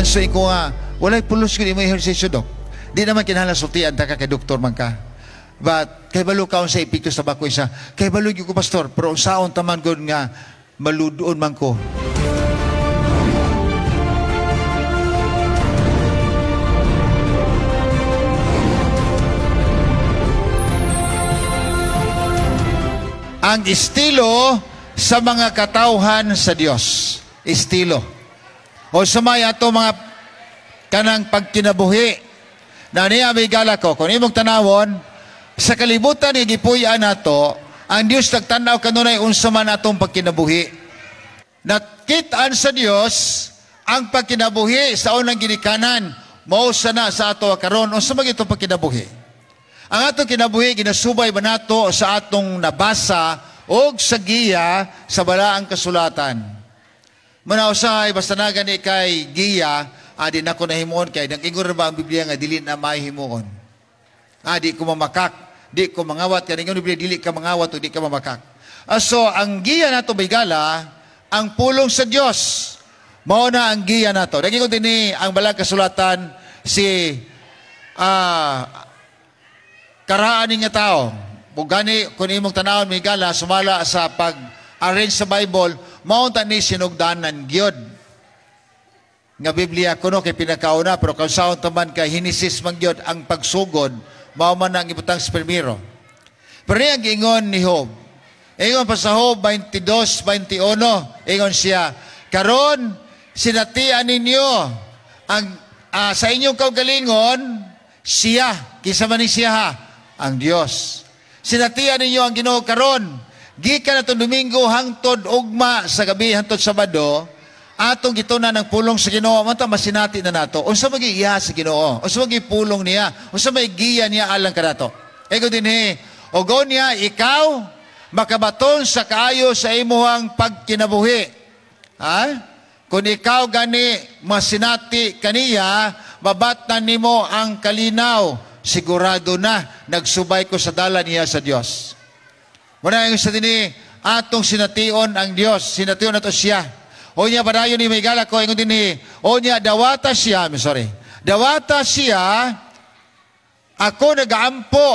Anso ko nga, walay pulos gyud imo ehersisyo, dok. Di naman kinahanglan sultian ta ka kay doktor man ka. But kay balo ka sa epekto sa tabako isa. Kay balo gyud ko, pastor, pero unsaon ta man gud nga maludoon man ko. Ang estilo sa mga katawhan sa Dios. Estilo. O sa may ato mga kanang pagkinabuhi. Na niya may gala ko, kung imong tanawon, sa kalibutan ni gipuy-an nato, ang Dios nagtanaw kanunay unsa man atong pagkinabuhi. Nakit-an sa Dios ang pagkinabuhi sa unang ginikanan, mao sana sa ato karon unsa man itong pagkinabuhi. Ang atong kinabuhi ginasubay ba nato sa atong nabasa og sa giya sa balaang kasulatan. Muna usahay basta na gani kay giya, adi na ko nahimuon kay nag-ingon ba ang Biblia nga dili na mahimuon. Adi ko mamakak, di ko mangawat kay ingon Biblia dili ka mangawat o di ka mamakak. So ang giya nato bigala ang pulong sa Dios. Mao na ang giya nato. Nag-ingon dinhi ang balaang kasulatan si karaan nga tao. Gani kung imong tanawon may gala sumala sa pag-arrange sa Bible, mao ta ni sinugdanan gyud. Nga Biblia kuno kay pinakauna pero kung saon ta man kay Henesis man gyud ang pagsugod, mao man ang ibutang sa primero. Pero niya ang giingon ni Job. Ingon pa sa Job 22:21, ingon siya, karon sinatian ninyo ang sa inyong kaugalingon siya, kinsa man ni siya ha? Ang Dios. Sinatian ninyo ang Ginoo karon. Gikan atong Domingo hangtod ugma sa gabi hangtod Sabado, atong gitunan ang pulong sa Ginoo. Manta masinati na nato. Unsa may iya sa Ginoo? Unsa may pulong niya? Unsa may giya niya alang kanato? Ego dinhi, ogo niya ikaw makabaton sa kaayo sa imuhang pagkinabuhi. Ha? Kung ikaw gani masinati kaniya, mabatnan nimo ang kalinaw. Sigurado na nagsubay ko sa dala niya sa Dios. Muna yung sa dini atong sination ang Dios, sination nato siya. O niya padayon ni may gala ko ingon dinhi, o niya dawata siya, I'm sorry. Dawata siya, ako nagaampo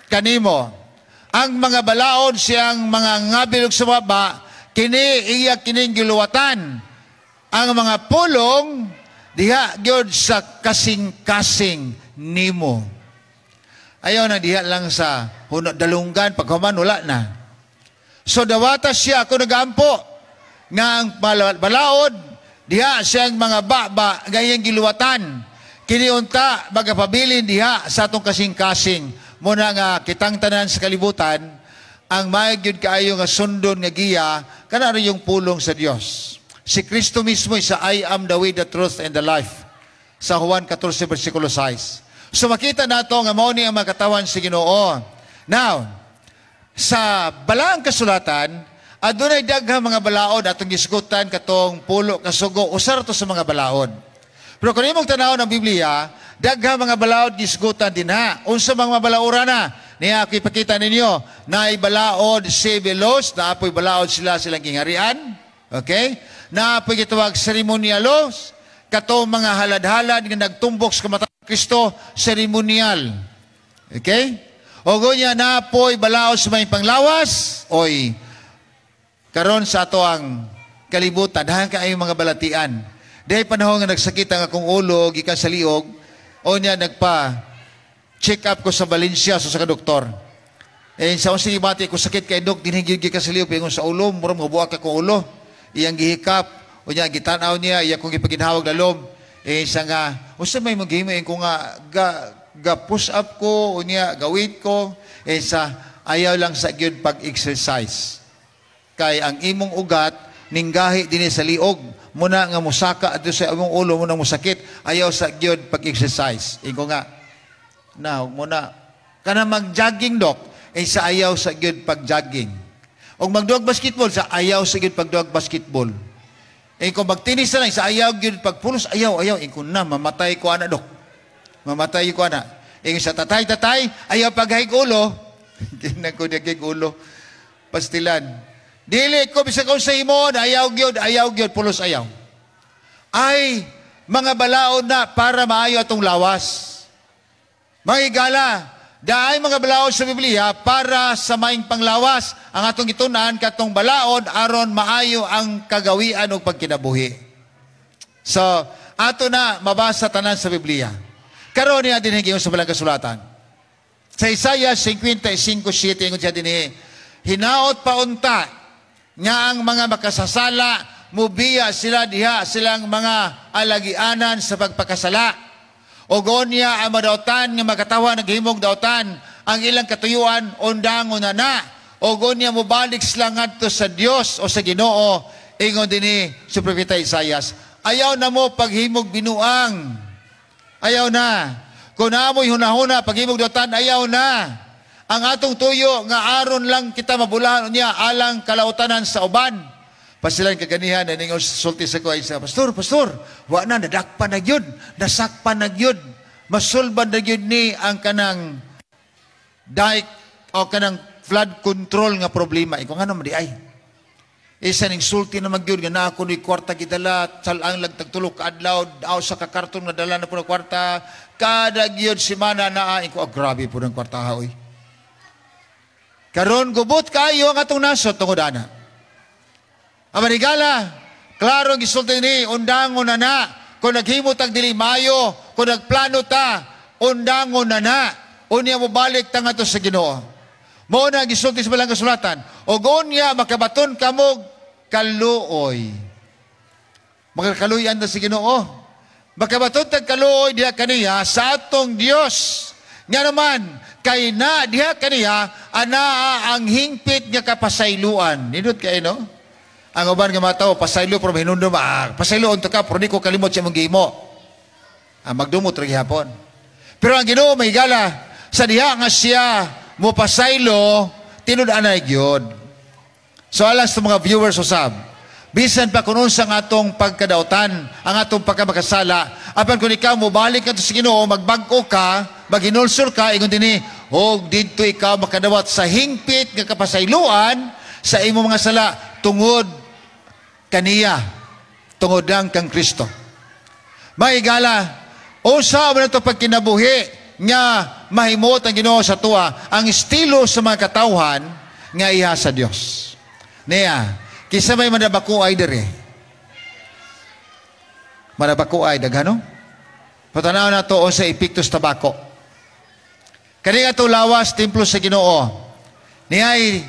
kanimo. Ang mga balaod siyang mga ngabilog sa baba, kini iya kining giluwatan. Ang mga pulong diha gyud sa kasing-kasing nimo. Ayaw na diha lang sa dalunggan, paghuman wala na. So dawata siya, ako nagaampo nga ang balaod diha siyang mga baba gayang giluwatan. Kini unta magapabilin diha sa atong kasing-kasing. Muna nga kitang tanan sa kalibutan, ang maayo gyud kaayo nga sundon nga giya kana rin yung pulong sa Dios. Si Kristo mismo sa I am the way, the truth, and the life. Sa Juan 14, versikulo 6. So makita nato nga mao ni ang mga katawan sa Ginoo. Now, sa balaang kasulatan, adunay daghang mga balaod atong gisgutan katong pulo kasugo, usa ra to sa mga balaod. Pero kung imong tan-awon ang Biblia, daghang mga balaod gisgutan dinha. Unsa mga balaora na? Niya ako ipakita ninyo, naay balaod civil laws, naapoy balaod sila silang gingharian. Okay? Naapoy gitawag ceremonial laws, katong mga halad-halad nga nagtumbok sa kamatayon ni Kristo, ceremonial. Okay? O gunya naapoy balaod sa may panglawas, oy karon sa ato ang kalibutan, dahan kaayo mga balatian. Dahil panahon nga nagsakit ang akong ulo gikan sa liog, o niya nagpa check up ko sa Valencia sa doktor. Eh sa unsay gibati ko sakit kay dok dinhi gyud gikan sa liog pingon sa ulo, murag mobuak akong ulo. Iyang gihikap, o niya gitanaw niya, iya kong gipaginhawag lalom. Eh sa nga unsa may maghimo ko nga ga push up ko, o niya gawit ko, eh sa ayaw lang sa gyud pag-exercise. Kay ang imong ugat ninggahi dinhi sa liog, muna nga musaka adto sa imong ulo, muna musakit, ayaw sa gyud pag-exercise. Ingo nga na muna kana mag-jogging dok, eh sa ayaw sa gyud pag-jogging. Og magduag basketball, sa ayaw sa gyud pagduag basketball. Eh kung magtinis na lang, sa ayaw gyud pagpulos, ayaw, ayaw. Ingo na, mamatay ko ana dok. Mamatay ko ana. Eh sa tatay-tatay, ayaw paghahig ulo. Kinako niya gig ulo. Pastilan. Dili ko bisag unsa himon, ayaw gyud, pulos ayaw. Ay, Mga balaod na para maayo atong lawas. Mga higala, daay mga balaod sa Biblia para sa maayong panglawas. Ang atong gitun-an katong balaod aron maayo ang kagawian ug pagkinabuhi. So, ato na mabasa tanan sa Biblia. Karon niya dinhi sa Balang Kasulatan. Sa Isaiah 55:7, ingon siya dinhi, "Hinaot pa unta nga ang mga makasasala mubiya sila diha silang mga alagianan sa pagpakasala. O unya ang madautan nga makatawa naghimog dautan, ang ilang katuyuan undangon na na. O unya mobalik sila ngadto sa Dios o sa Ginoo," ingon dinhi sa Propeta Isaias. Ayaw na mo paghimog binuang. Ayaw na. Kung naamoy hunahuna, paghimog dautan, ayaw na. Ang atong tuyo nga aron lang kita mabulahan unya alang kalautanan sa uban. Pasilan kaganihan na ningon sulti sa ko ay sa pastor, "Pastor, wa na nadakpan na gyud, nasakpan na gyud, masulban na gyud ni ang kanang dike o kanang flood control nga problema." Iko nga naman di ay. Isa ning sulti na magyud nga naa ko ni kwarta gidala, salang lang tagtulo ka adlaw, aw sa kakarton nga dala na po na kwarta, kada gyud semana naa ko, "Ah, grabe po ng kwarta ha, oy." Karon gubot kayo ang atong nasod tungod ana. Ang manigala, klaro ang gisulti ni, undangon na na. Kung naghimo tag dili mayo, kung nagplano ta, undangon na na. Unya mo balik ta ngadto sa Ginoo. Mao na gisulti sa Balang Kasulatan. O unya makabaton kamo kaluoy. Makakaluyan na si Ginoo. Makabaton tag kaluoy diha kaniya sa atong Dios. Nga naman, kay na diha kaniya anaa ang hingpit nga kapasayloan. Nindot kay no? Ang uban nga mga tao, pasaylo pero hinumdum, ah, pasaylo unta ka, pero di ko kalimot sa imong gihimo. Ah, magdumot ra gihapon. Pero ang Ginoo may gala, sa diha nga siya mo pasaylo, tinud-anay gyud. So alas sa mga viewers usab, bisan pa kung unsa ang atong pagkadautan, ang atong pagkamakasala, apan kung ikaw mobalik ka sa Ginoo, magbag-o ka, maghinulsol ka, ingon dinhi, og didto ikaw makadawat sa hingpit nga kapasayloan sa imong mga sala tungod kaniya, tungod lang kang Kristo. Maigala, usa man ito pagkinabuhi nga mahimot ang Ginoo sa tuwa, ang estilo sa mga katawhan nga iha sa Dios. Niya, kisa may manabako ay dire. Manabako ay daghano? Patanaw na to sa epekto sa tabako. Kani nga lawas, templo sa Ginoo. Niya ay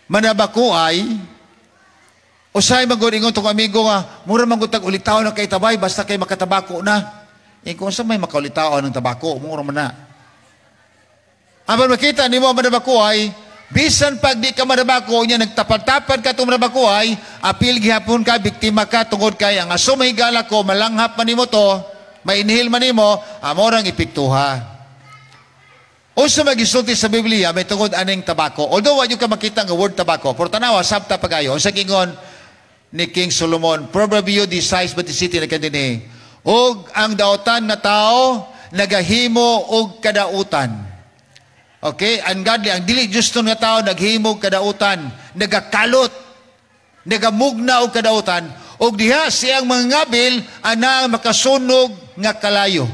manabako ay usay magod ingon tong amigo nga mura man gud tag ulitaw na kay tabay basta kay makatabako na. Eh kung sa may makaulitaw ng tabako, mura man na. Apan makita nimo ang manabako ay bisan pag di ka manabako niya nagtapad-tapad ka itong manabako ay apil gihapon ka, biktima ka tungod kay ang aso mahigala ko malanghap man nimo to, mainhale man nimo, amorang epektuha. Unsa magisulti sa Biblia may tungod aning tabako? Although wa ka makita nga word tabako, pero tanawa sabta pagayo. Unsa gingon ni King Solomon? Proverbio 16:27 na kadini. Og ang dautan nga tao nagahimo og kadautan. Okay, ungodly, ang dili justo nga tao naghimo og kadautan, nagakalot, nagamugna og kadautan, og diha siyang mga ngabil ana ang makasunog nga kalayo.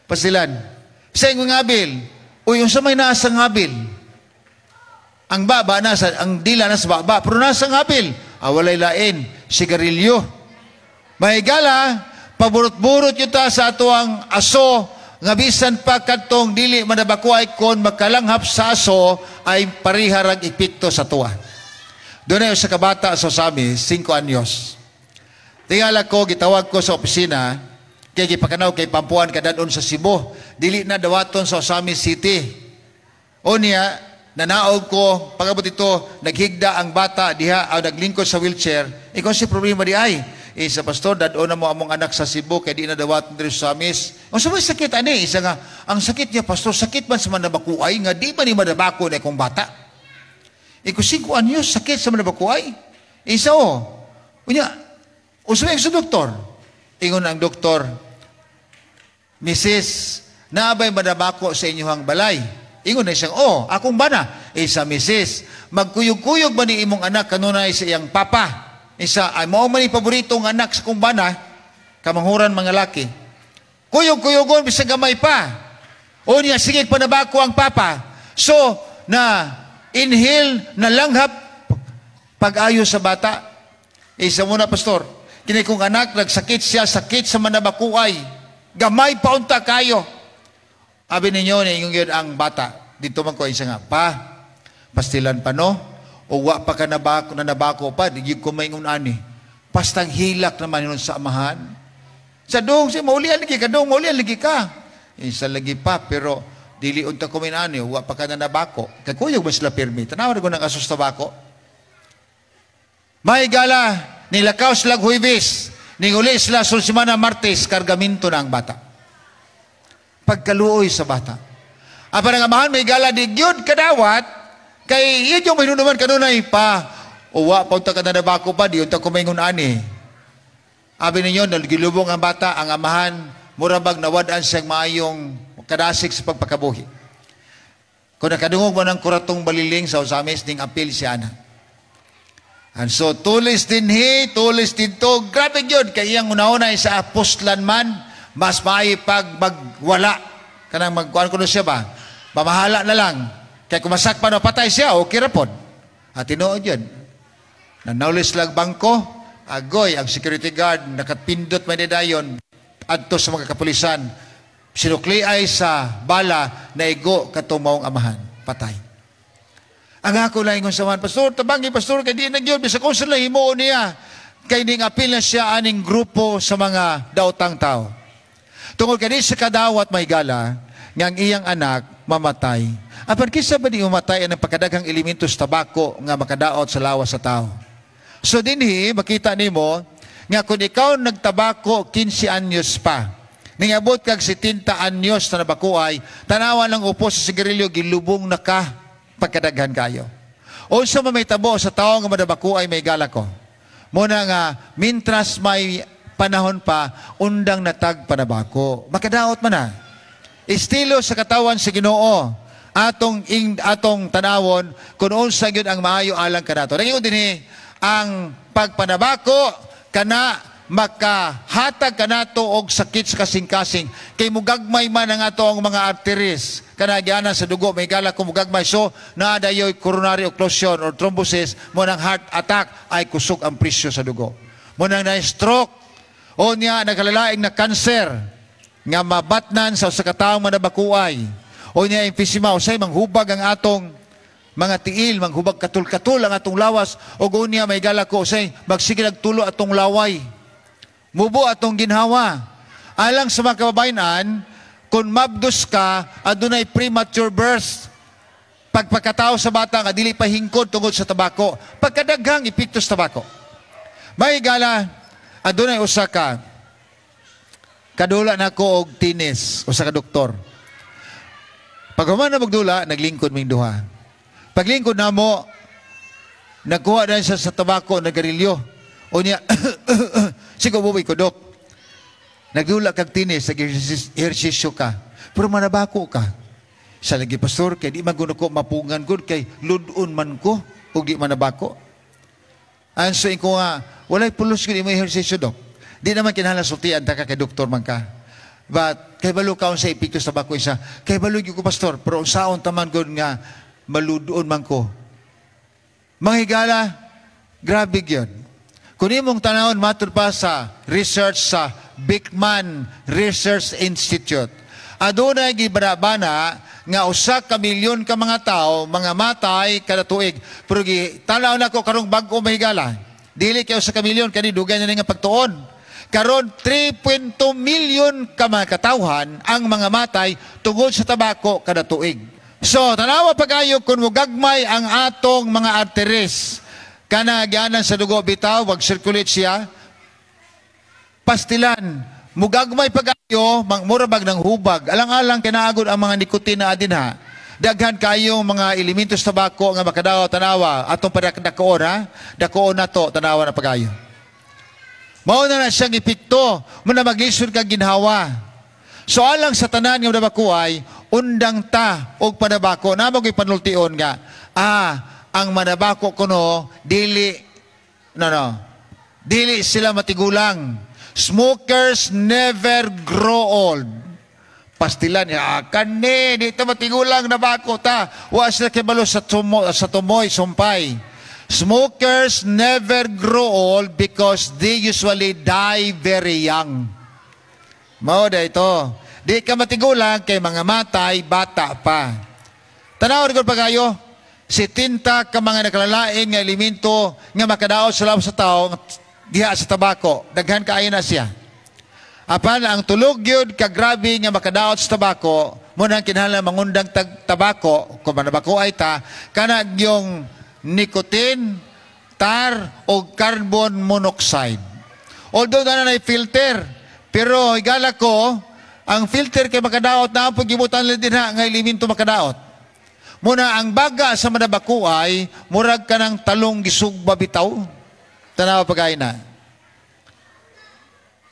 Pasilan. Sa imong ngabil, uy, unsa may naa sa ngabil? Ang baba nasa, ang dila nasa baba, pero nasa ngabil, ah, walay lain, sigarilyo. Mahigala, paburot-burot yun ta sa ato ang aso, nga bisan pa kadtong dili manabakuay kon makalanghap sa aso, ay pariharag epekto sa tuwa. Doon na sa kabata sa Sami, 5 anyos. Tingala ko, gitawag ko sa opisina, kay gipakanaw kay Pampuan kadadon sa Cebu. Dili na dawaton sa Ozamiz City. O niya, nanaog ko, pagabot ito, naghigda ang bata diha, aw naglingkod sa wheelchair. Ikaw si problema di ay. Eh, sa pastor, dadon na mo among anak sa Cebu, kay di na dawaton diri sa Ozamiz. O sa may sakit, ani, isa nga, ang sakit niya, pastor, sakit man sa manabakuay, nga di man ni manabako na ikong bata. Iko 5 anyos, sakit sa manabakuay. Isa o. Unya, usay sa doktor. Ingon ang doktor, "Mrs., naabay manabako sa inyong balay?" Ingon na siyang, "Oh, akong bana." Isa, "Mrs., magkuyog-kuyog ba ni imong anak kanunay sa iyang papa?" Isa, "Ay, mao man ni paboritong anak sa kong bana." Kamanghuran mga laki. Kuyog-kuyogon bisag gamay pa. O niya, sige, panabako ang papa. So, na inhale na langhap pag-ayo sa bata. Isa muna, pastor. Kini kong anak, nagsakit siya, sakit sa manabakuay. Gamay pa unta kayo. Abi ninyo, niingon yun ang bata. Dito man ko isa nga, "Pa, pastilan pa, no? O wa pa ka nabako, na nabako pa, di gyud ko maingon ani." Pastang hilak naman yun sa amahan. Sa dong, si maulian lagi ka dong, maulian lagi ka. Isa lagi pa, pero dili unta ko ani, wa pa ka na nabako. Kay kuyog ba sila pirmi? Tanawa na ko ng asos tabako. May gala, nilakaw sila Huwebes, ninguli sila sa simana Martes, kargaminto na ang bata. Pagkaluoy sa bata. Apan ang amahan, may gala, di gyud kadawat, kay yun yung mahinunuman kanunay pa, uwa pa unta ka na nabako pa, di unta ko maingon ani. Abi ninyo, nagilubong ang bata, ang amahan, murabag nawad-an siyang maayong kadasig sa pagpakabuhi. Kung nakadungog mo ng kuratong baliling sa Ozamis, ning apil siya na. And so, tulis dinhi, tulis dito, grabe yun, kay iyang una-una sa apostlan man, mas maayo pag magwala. Kanang magkuhan ko na siya ba? Pamahala na lang. Kaya kung masakpan o patay siya, okay ra pod. At tinuod yun. Nanaulis lang bangko, agoy, ang security guard, nakapindot may dayon, adto sa mga kapulisan, sinukli ay sa bala, naigo katong maong amahan, patay. Ang ako lang ingon sa man, "Pastor, tabangi, pastor, kay di na gyud, bisag kung sila himuon niya." Kay ning apil na siya aning grupo sa mga daotang tao. Tungod kay di sa kadawat, may gala, nga ang iyang anak mamatay. Apan kinsa ba di umatay ang pagkadaghang elementos tabako nga makadaot sa lawas sa tao? So dinhi makita nimo nga kung ikaw nagtabako 15 anyos pa, ningabot kag 70 anyos na nabakuay, tanawa lang upo sa sigarilyo, gilubong na ka pagkadaghan kayo. Unsa man may tabo sa tao nga madabakuay, may gala ko? Muna nga, mintras may panahon pa, undang natag panabako. Makadaot man na. Estilo sa katawan sa Ginoo. Atong tanawon kung unsa gyud ang maayo alang kanato. Naging dinhi ang pagpanabako kana makahatag kanato og sakit sa kasing-kasing kay mugagmay man ang ato ang mga arteries kana gianan sa dugo, may gala ko, mugagmay, so naa dayoy coronary occlusion or thrombosis mo nang heart attack ay kusog ang presyo sa dugo mo nang na stroke o niya nakalalaing na cancer nga mabatnan sa usa ka tawo manabakuay o niya emphysema, usay manghubag ang atong mga tiil, manghubag katul-katul ang atong lawas o unya, may gala ko, usay magsige tulo atong laway, mubo atong ginhawa. Alang sa mga kababayan, kung mabdos ka, adunay premature birth. Pagpakatao sa bata nga dili pa hingkod tungod sa tabako. Pagkadaghang epekto sa tabako. May gala, adunay usa ka kadula nako og tennis, usa ka doktor. Pag human na magdula, naglingkod ming duha. Paglingkod namo, nagkuha na siya sa tabako, nagarilyo. O niya, sigo buboy ko, "Dok. Nagdula kag tennis, nag-ehersisyo ka. Pero manabako ka." Sa lagi, "Pastor, kay di man ko mapungan gud, kay ludon man ko, ug di manabako." And so, ko nga, "Walay pulos gud imo ehersisyo, Dok." Di naman kinahanglan sultian ta ka kay doktor man ka. But kay balo ka sa epekto sa tabako isa. "Kay balo gyud ko, pastor, pero unsaon taman gud nga maludon man ko." Mga higala, grabe gyud. Kung imong tanawon, matud pa sa research sa Beckman Research Institute, adunay gibanabana nga 1 ka milyon ka mga tao mga matay kada tuig. Pero gi tanaw nako karong bag-o, mahigala. Dili kay 1 ka milyon kani dugay na nga pagtuon. Karon 3.2 million ka mga katawhan ang mga matay tungod sa tabako kada tuig. So, tanawa pagayo kung mugagmay ang atong mga arteries kana gianan sa dugo bitaw, wag circulate siya. Pastilan, mugagmay pagayo, mura bag ng hubag. Alang-alang kinaagod ang mga nikotina adin ha. Daghan kayong mga elementos tabako nga makadaw, tanawa atong padakdakoon ha. Dakoon na to, tanawa na pagayo. Mao na na siyang epekto, mo na maglisod kag ginhawa. So alang sa tanan nga nabakuay, undang ta og panabako. Namo gyud panultion nga, ang manabako kuno dili no no. Dili sila matigulang. Smokers never grow old. Pastilan niya, ah, kani, di ta matigulang na bako ta. Wa sila kibalo sa tumoy, sumpay. Smokers never grow old because they usually die very young. Mao da ito. Di ka matigulang kay mga matay, bata pa. Tanaw ko pa kayo, 70 ka mga nakalalain nga elemento nga makadaot sa lawas sa tao diha sa tabako. Daghan kaayo na siya. Apan ang tulog yun kagrabe nga makadaot sa tabako, mo nang kinahanglan mangundang tag tabako, kung manabako ay ta, kanag yung nicotine, tar, o carbon monoxide. Although na na filter, pero higala ko, ang filter kay makadaot na ang gibutan din ha nga elemento makadaot. Muna ang baga sa manabako ay murag ka ng talong gisugba bitaw. Tanawa pagay na.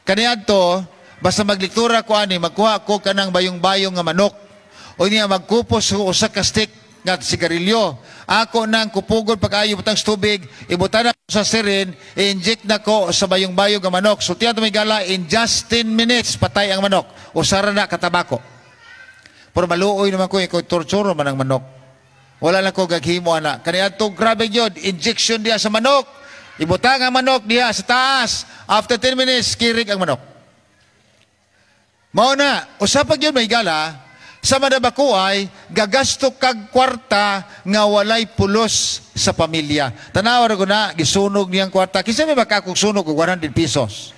Kaniadto, basta magliktura ko ani, magkuha ko kanang bayong-bayong nga manok. O niya magkupos ko usa ka stick nga sigarilyo. Ako nang kupugod pag-ayo butang sa tubig, ibutan na sa syringe, i-inject na ko sa bayong-bayong nga manok. So tiyan may gala, in just 10 minutes, patay ang manok. Usara na katabako. Pero maluoy naman ko, ikaw torture man ang manok. Wala lang ko gaghimo ana. Kaniadto grabe gyud, injection diya sa manok. Ibutang ang manok diha sa taas. After 10 minutes, kirig ang manok. Mao na, usa pa gyud may gala, sa manabako ay gagasto kag kwarta nga walay pulos sa pamilya. Tanawa ra ko na, gisunog niyang kwarta. Kinsa may makakog sunog og 100 pesos?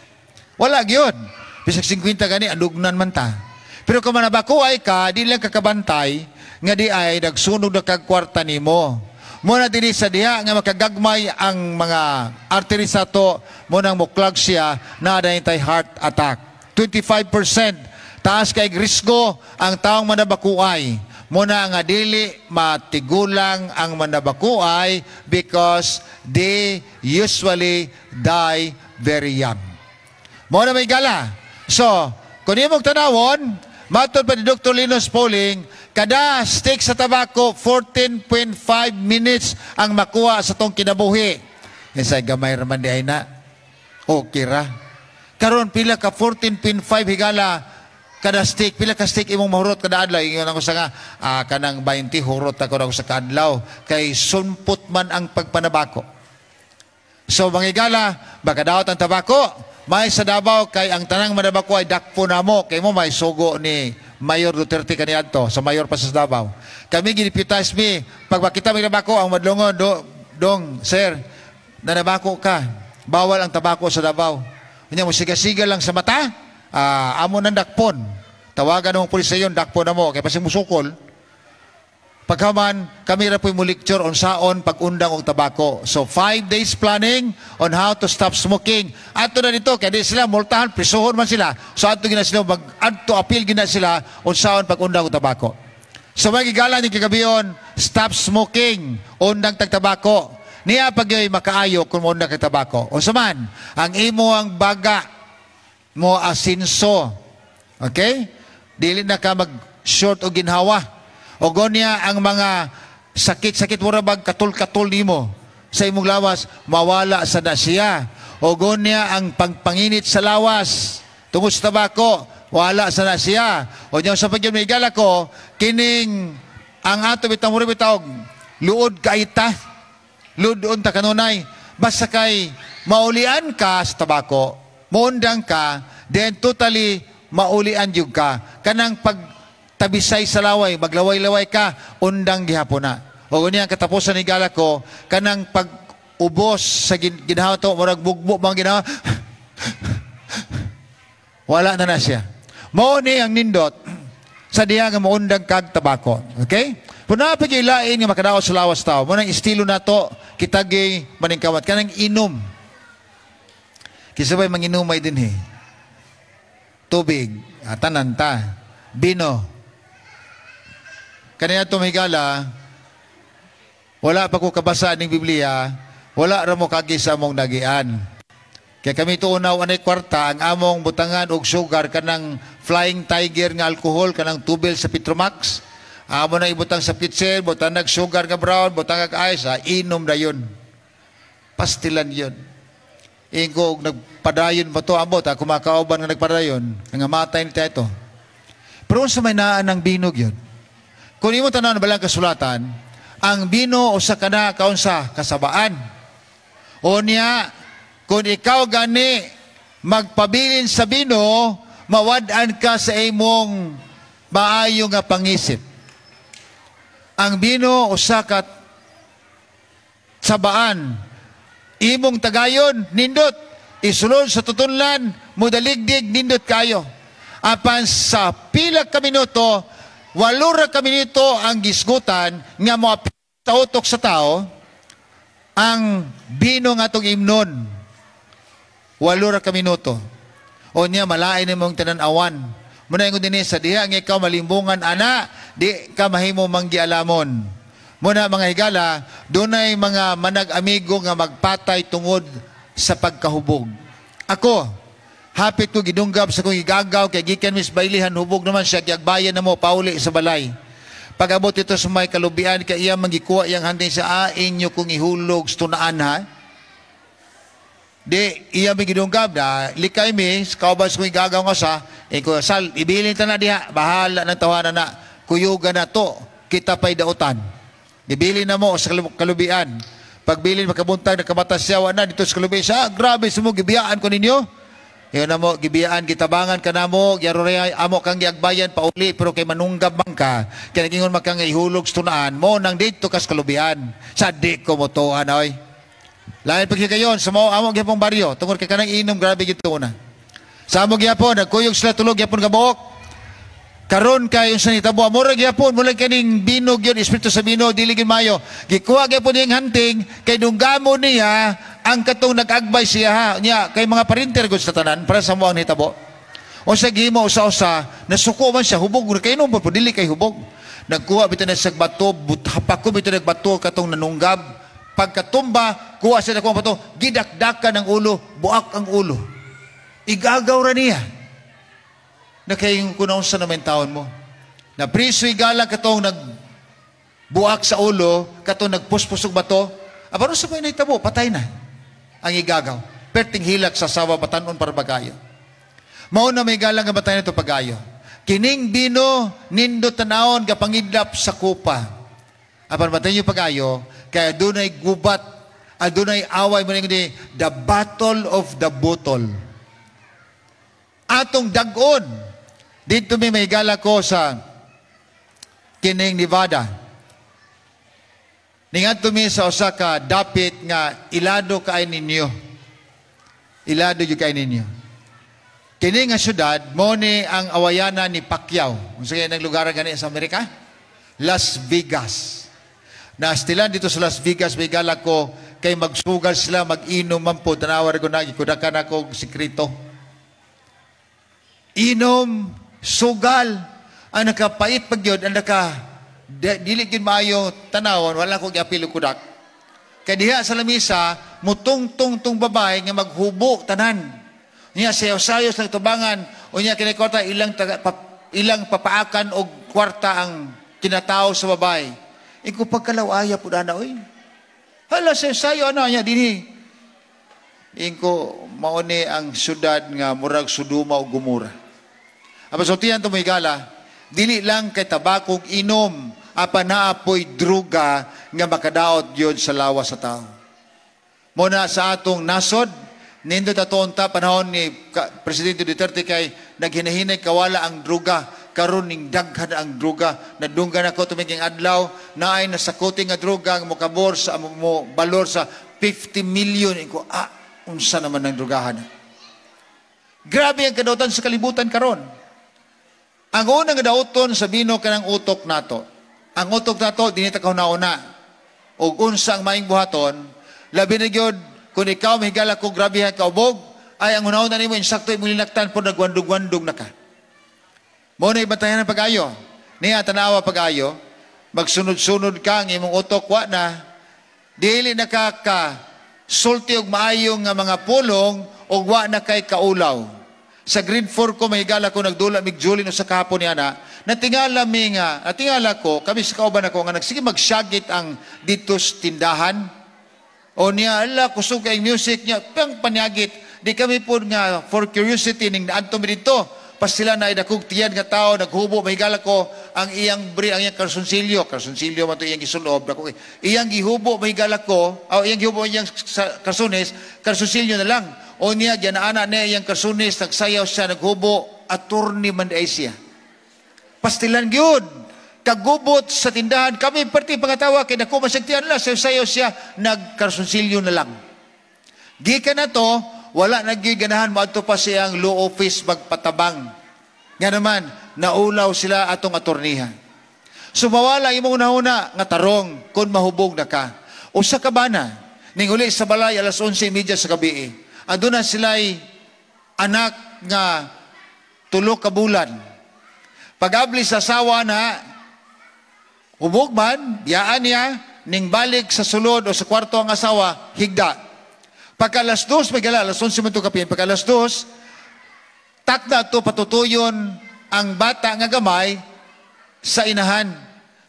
Wala gyud. Bisag 50 gani, andugnan man ta. Pero kung manabako ay ka, di lang kakabantay, nga di ay nagsunog na kag kwarta nimo. Muna dinhi sa diha nga makagagmay ang mga artery sa to, mo nang muklag siya na tay heart attack. 25% taas kay risgo ang taong manabakuay. Muna nga dili matigulang ang manabakuay because they usually die very young. Mo na may gala. So, kung imong tanawon, matod pa ni Dr. Linus Pauling, kada stick sa tabako, 14.5 minutes ang makuha sa tong kinabuhi. Insay gamay raman di ay na. Okay ra. Karon pila ka 14.5 higala kada stick, pila ka stick imong mahurot kada adlaw? Ingon ako sa nga, kanang 20 hurot ako na sa kaadlaw kay sumpot man ang pagpanabako. So mga higala, baka ang tabako, may sa Davao kay ang tanang manabako ay dakpo namo kay mo may sugo ni Mayor Duterte kaniadto sa mayor pa sa Davao. Kami gideputize mi pag makita mi nabako ang madlongon do, dong sir, nanabako ka. Bawal ang tabako sa Davao. Unya mo siga-siga lang sa mata, amo nang dakpon. Tawagan ng pulis yon, dakpon na mo kay pasig musukol. Pagkaman, kami ra po'y mo lecture on saon pag-undang og tabako. So, 5 days planning on how to stop smoking. Ato na dito, kaya di sila multahan, prisuhon man sila. So, ato gina sila, mag-adto appeal gina sila on saon pag-undang og tabako. So, magigala ni kagabion, stop smoking, undang tag tabako. Niya pag makaayo kung moundang kag tabako. O man, ang imo ang baga mo asinso. Okay? Dili na ka mag short o ginhawa. O gonya ang mga sakit-sakit mura bag katul-katul nimo sa imong lawas mawala sa na siya. O gonya ang pangpanginit sa lawas tungod sa tabako wala sa na siya. O nya sa pagyud may gala ko kining ang ato bitang mura bitawg luod kaita. Luod ta kanunay basta kay maulian ka sa tabako, muundang ka, then totally maulian jud ka. Kanang pag tabisay sa laway, maglaway-laway ka, undang gihapon na. O niya ang katapusan ni gala ko, kanang pag ubos sa ginhawa to, murag bugbo mga ginawa, wala na na siya. Mao ni ang nindot sa diha nga muundang kag tabako. Okay? Kung napag lain nga makadaot sa lawas tao, mo nang estilo nato, kitagay maningkawat, kanang inom. Kinsa bay manginumay din he. Tubig, tanan ta, bino. Kaniya tumigala, wala pa ko kabasa ning Biblia, wala ra mo kagi sa among nagian. Kaya kami tuunaw anay kwarta, ang among butangan og sugar kanang Flying Tiger nga alcohol, kanang tubel sa Petromax. Amo na ibutang sa pitcher, butang nag sugar nga brown, butang nag ice, inom na yun. Pastilan yun. Ingo nagpadayon ba to ambot, ako makauban nga nagpadayon, nga matay ni ito. Pero unsa may naa ng bino gyud? Kung imo tanan balang kasulatan, ang bino usa kana kaunsa kasabaan. O niya, kung ikaw gani magpabilin sa bino, mawad-an ka sa imong maayo nga pangisip. Ang bino usa ka sabaan. Imong tagayon, nindot. Isulod sa tutunlan, mudaligdig, nindot kayo. Apan sa pila ka minuto, 8 ra ka minuto ang gisgutan nga mo sa utok sa tao, ang bino nga atong imnon. 8 ra ka minuto. O niya, malain nimong tanan-awan. Muna ingon dinhi sa diha nga ikaw malimbungan ana, di ka mahimo manggialamon. Muna, mga higala, dunay mga manag-amigo nga magpatay tungod sa pagkahubog. Ako, hapit ko gidunggab sa kong igagaw kay gikan mis baylihan, hubog naman siya, giagbayan na mo pauli sa balay. Pag-abot ito sa may kalubian kay iya manggikuha iyang handing sa inyo kong ihulog sa tunaan ha. Di iya mi gidunggab na likay mi kauban sa kong igagaw nga sa ko sal ibilin ta na diha, bahala ng tawanan na kuyugan na to kita pay dautan. Gibilin na mo sa kalubian. Pagbilin makabuntag nakamata siya wa na dito sa kalubian siya. Ah, grabe sa mo gibiyaan ko ninyo. Iyon na mo gibiyaan, gitabangan ka na mo gyarore amo kang giagbayan pauli, pero kay manunggab man ka kay nagingon man kang ihulog sa tunaan mo nang dito kas kalubian sa di ko motoan oy. Lain pag kayon sa mao amo gyapong baryo tungod kay kanang inom grabe gito una. Sa amo gyapon nagkuyog sila tulog gyapon kabuok. Karon kay unsa ni tabo amora gyapon mula kaning binog yun, espiritu sa bino dili gyud mayo. Gikuha gyapon niyang hunting kay dunggamo niya ang katong nag-agbay siya ha. Niya kay mga parinter gud sa tanan para sa mo ang nitabo. Unsa gihimo usa-usa nasuko man siya, hubog kay inom po dili kay hubog. Nagkuha bitaw na sa bato, hapak ko bitaw nagbato katong nanunggab. Pagkatumba, kuha siya na kuha bato, gidakdakan ang ulo, buak ang ulo. Igagaw ra niya. Nakayong kunaon sa naman taon mo. Napriso igala katong nagbuak sa ulo, katong nagpuspusog bato. Abano sa may nahitabo, patay na ang igagaw. Perting hilak sa sawa batanon para bagayo. Mao na may galang nga batay na ito pagayo. Kining bino, nindo tanawon, gapangidlap sa kupa. Apan batay niyo pagayo, kaya dunay gubat, adunay away mo na the battle of the bottle. Atong dag-on, dito may gala ko sa kining Nevada. Ningadto mi sa usa ka dapit nga ilado kay ninyo. Ilado jud kay ninyo. Kini nga syudad mo ni ang awayanan ni Pacquiao. Unsa kay nang lugar gani sa Amerika? Las Vegas. Naastilan dito sa Las Vegas, may gala ko kay magsugal sila, mag-inom man po. Tanawa ko na, gikudakan ako sikreto. Inom, sugal, ang nakapait pag yun, ang naka, dili gyud maayo tanawon, wala ko giapil og kudak. Kay diha sa lamisa, mutungtong tong babae nga maghubo tanan. Niya sayo-sayo sa tubangan, o niya kini kwarta ilang taga, ilang papaakan og kwarta ang kinatao sa babae. Iko pagkalawaya po na oy. Hala sayo-sayo ano niya dinhi. Ingko mao ni ang syudad nga murag Sodoma ug Gomora. Apan sultihan to mo higala, dili lang kay tabakong inom, apan naapoy druga nga makadaot yun sa lawas sa tao. Muna sa atong nasod, nindot ato unta panahon ni Presidente Duterte kay naghinahinay kawala ang druga, karon ning daghan ang druga. Nadunggan ako tumiging adlaw, naay nasakuti nga druga ang mokabor sa mo balor sa 50 million. Inko, unsa naman ang drugahan. Grabe ang kadautan sa kalibutan karon. Ang unang dauton sa bino kanang utok nato. Ang utok nato dinhi ta kahuna-una. Og unsa ang maing buhaton, labi na gyud kung ikaw mahigala ko grabe ka kaubog, ay ang una-una nimo insakto imong linaktan po nagwandog-wandog na ka. Mo na ibantayan ang pag-ayo. Niya tanawa pag-ayo, magsunod-sunod ka ang imong utok wa na dili na ka ka sulti og maayo nga mga pulong og wa na kay kaulaw. Sa grade 4 ko mahigala ko nagdula mig Julin sa kahapon niya na natingala mi nga natingala ko kami sa kauban ako nga nagsige magsyagit ang dito sa tindahan. O niya, ala, kusog kay music niya, pang panyagit. Di kami po nga, for curiosity, ning naadto mi dito. Pas sila na idakog tiyan nga tao, naghubo, mahigala ko, ang iyang bri, ang iyang kalsonsilyo, kalsonsilyo man to iyang gisulob, dako, iyang gihubo, mahigala ko, o iyang gihubo iyang kalsones, kalsonsilyo na lang. O niya, ganaana niya iyang kalsones, nagsayaw siya, naghubo, attorney man ay siya. Pastilan gyud. Kagubot sa tindahan, kami perti pangatawa, kay dako man siyang tiyan la, sayo siya, nagkalsonsilyo na lang. Gikan na to, wala nagiganahan, moadto pa siyang law office magpatabang. Nga naman, naulaw sila atong atorniha. Sumawala imong una-una nga tarong kung mahubog na ka. Usa ka bana, ning uli sa balay alas 11:30 sa gabi. Aduna sila'y anak nga 3 ka bulan. Pag-abli sa asawa na, hubog man, biyaan niya, ning balik sa sulod o sa kwarto ang asawa, higda. Pagka alas 2, may gala, alas 11 man ito kapin, pagka alas 2, takda to patutuyon ang bata nga gamay sa inahan.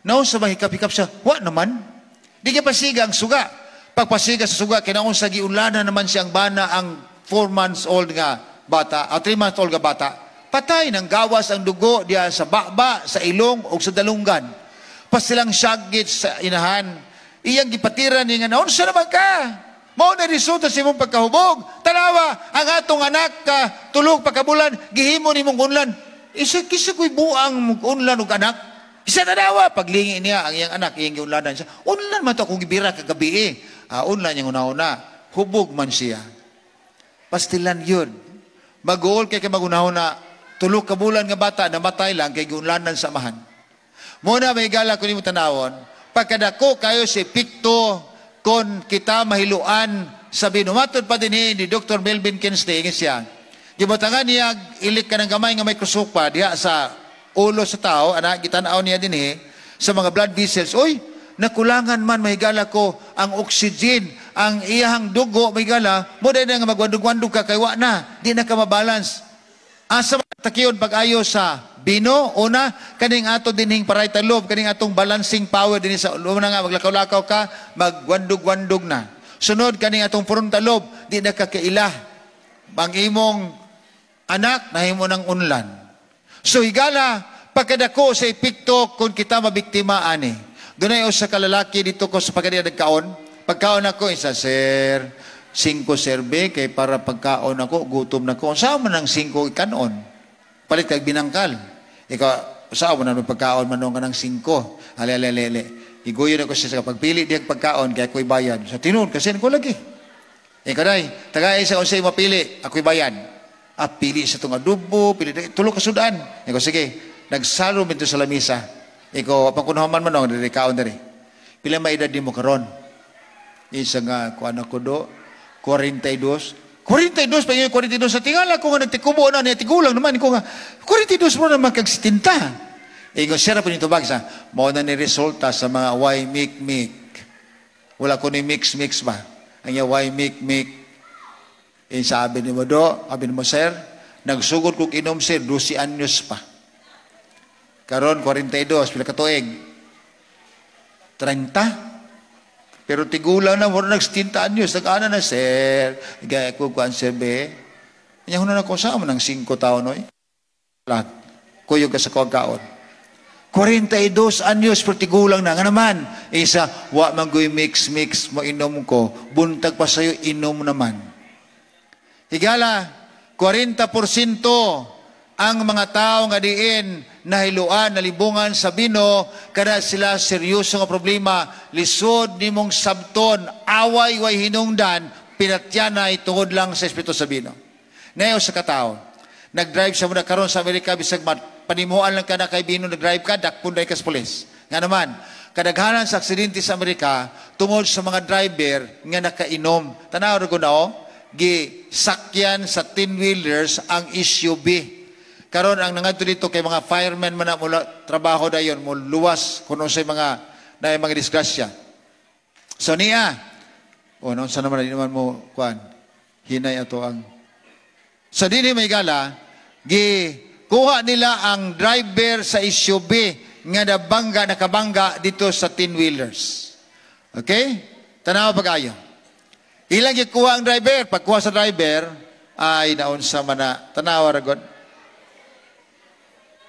Naon sa mahikap-hikap siya, wa naman. Di ka pasiga ang suga. Pagpasiga sa suga, kinaon sa giunlana naman siyang bana ang 4 months old nga bata, o 3 months old nga bata. Patay ng gawas ang dugo diya sa baba, sa ilong o sa dalunggan. Pasilang syagit sa inahan. Iyang gipatiran niya nga, naon sa naman ka? Mao na resulta sa imong pagkahubog. Tanawa, ang atong anak ka, tulog pagkabulan, gihimo nimong unlan. Isa kisa ko'y buang unlan og anak. Isa tanawa, paglingi niya ang iyang anak, iyang giunlanan siya. Unlan man to akong gibira kagabi eh. Ah, unlan niyang una-una. Hubog man siya. Pastilan yun. Mag-uol kay kay magunahuna, 3 ka bulan nga bata, namatay lang kay giunlanan sa amahan. Muna may gala ko nimo tanawon, pagkadako kayo si epekto kon kita mahiluan sa bino. Matod pa din ni Dr. Melvin Kinsley, ingon siya, gibutangan niya ilik ka ng gamay nga microscope pa diha sa ulo sa tao, ana gitan-aw niya dinhi sa mga blood vessels. Uy, nakulangan man, mahigala ko, ang oxygen, ang iyahang dugo, mahigala, mo dahil nga magwandog-wandog ka kay wa na, di na ka mabalance. Asa man takiyon pag-ayo sa bino? Una, kaning ato dinhing parietal lobe, kaning atong balancing power dinhi sa una nga maglakaw-lakaw ka, magwandog-wandog na. Sunod, kaning atong frontal lobe, di na ka kaila. Ang imong anak nahimo ng unlan. So higala, pagkadako sa epekto kung kita mabiktima ani. Dunay usa ka lalaki dito ko sa pagkadiya nagkaon. Pagkaon ako, isa, "Sir, 5 serve kay para pagkaon ako, gutom na ko." Saan man ang 5 ikanon? Palit kag binangkal. Ikaw, saan mo na pagkaon man ka ng 5? Ale, ale, ale, ale. Iguyon ako siya sa pagpili diyang pagkaon, kaya ako'y bayad. Sa tinuod, kasi ko lagi. Ikaw day, tagay sa kung sa'yo mapili, ako'y bayad. Ah, pili sa itong adobo, pili, tulo ka sudan. Ikaw, sige, nagsalo dito sa lamisa. Ikaw, pangkunahaman man ako, diri kaon diri. "Pila maedad di mo karon?" Isa nga, kuan ako do, 42. 42 pa yun, 42 sa tingala ko nga nagtikubo na niya, tigulang naman ko nga, 42 mo naman kag 70. Ingon siya ra po nito bag sa, mao na ni resulta sa mga why make make. Wala ko ni mix mix ba? Ang iya why make make. Eh, sabi ni mo do, sabi ni mo, "Sir, nagsugod kog inom, sir, 12 anyos pa. Karon 42, pila ka tuig? 30. Pero tigulang na, mura nag 70 anyos, nag-ana na, sir. Gaya ko kuan, sir, be. Nya hunan ako sa ng 5 taon, oy. Lahat. Kuyog ka sa kaon. 42 anyos, pero tigulang na. Nga naman, isa, wa man goy mix-mix mo inom ko. Buntag pa sa'yo, inom naman." Higala, 40% ang mga tao nga diin nahiluan, nalibungan sa bino, kada sila seryoso nga problema, lisod nimong sabton, away way hinungdan, pinatyanay tungod lang sa espiritu sa bino. Nayo sa katao, nag-drive siya muna karon sa Amerika, bisag panimuan lang ka na kay bino, nag-drive ka, dakpon ka sa pulis. Nga naman, kadaghanan sa aksidente sa Amerika, tungod sa mga driver nga nakainom. Tanaw ko na, oh, gisakyan sa 10-wheelers ang SUV. Karon ang nangadto dito kay mga fireman man na mula trabaho dayon mo luwas kuno sa mga na mga disgrasya. So niya, o noon sa naman di naman mo kuan hinay ato ang sa dinhi may gala gi kuha nila ang driver sa SUV nga nabangga nakabangga dito sa 10 wheelers. Okay? Tanaw pagayo. Ilang gikuha ang driver. Pagkuha sa driver, ay naunsa man na. Tanawa ra god.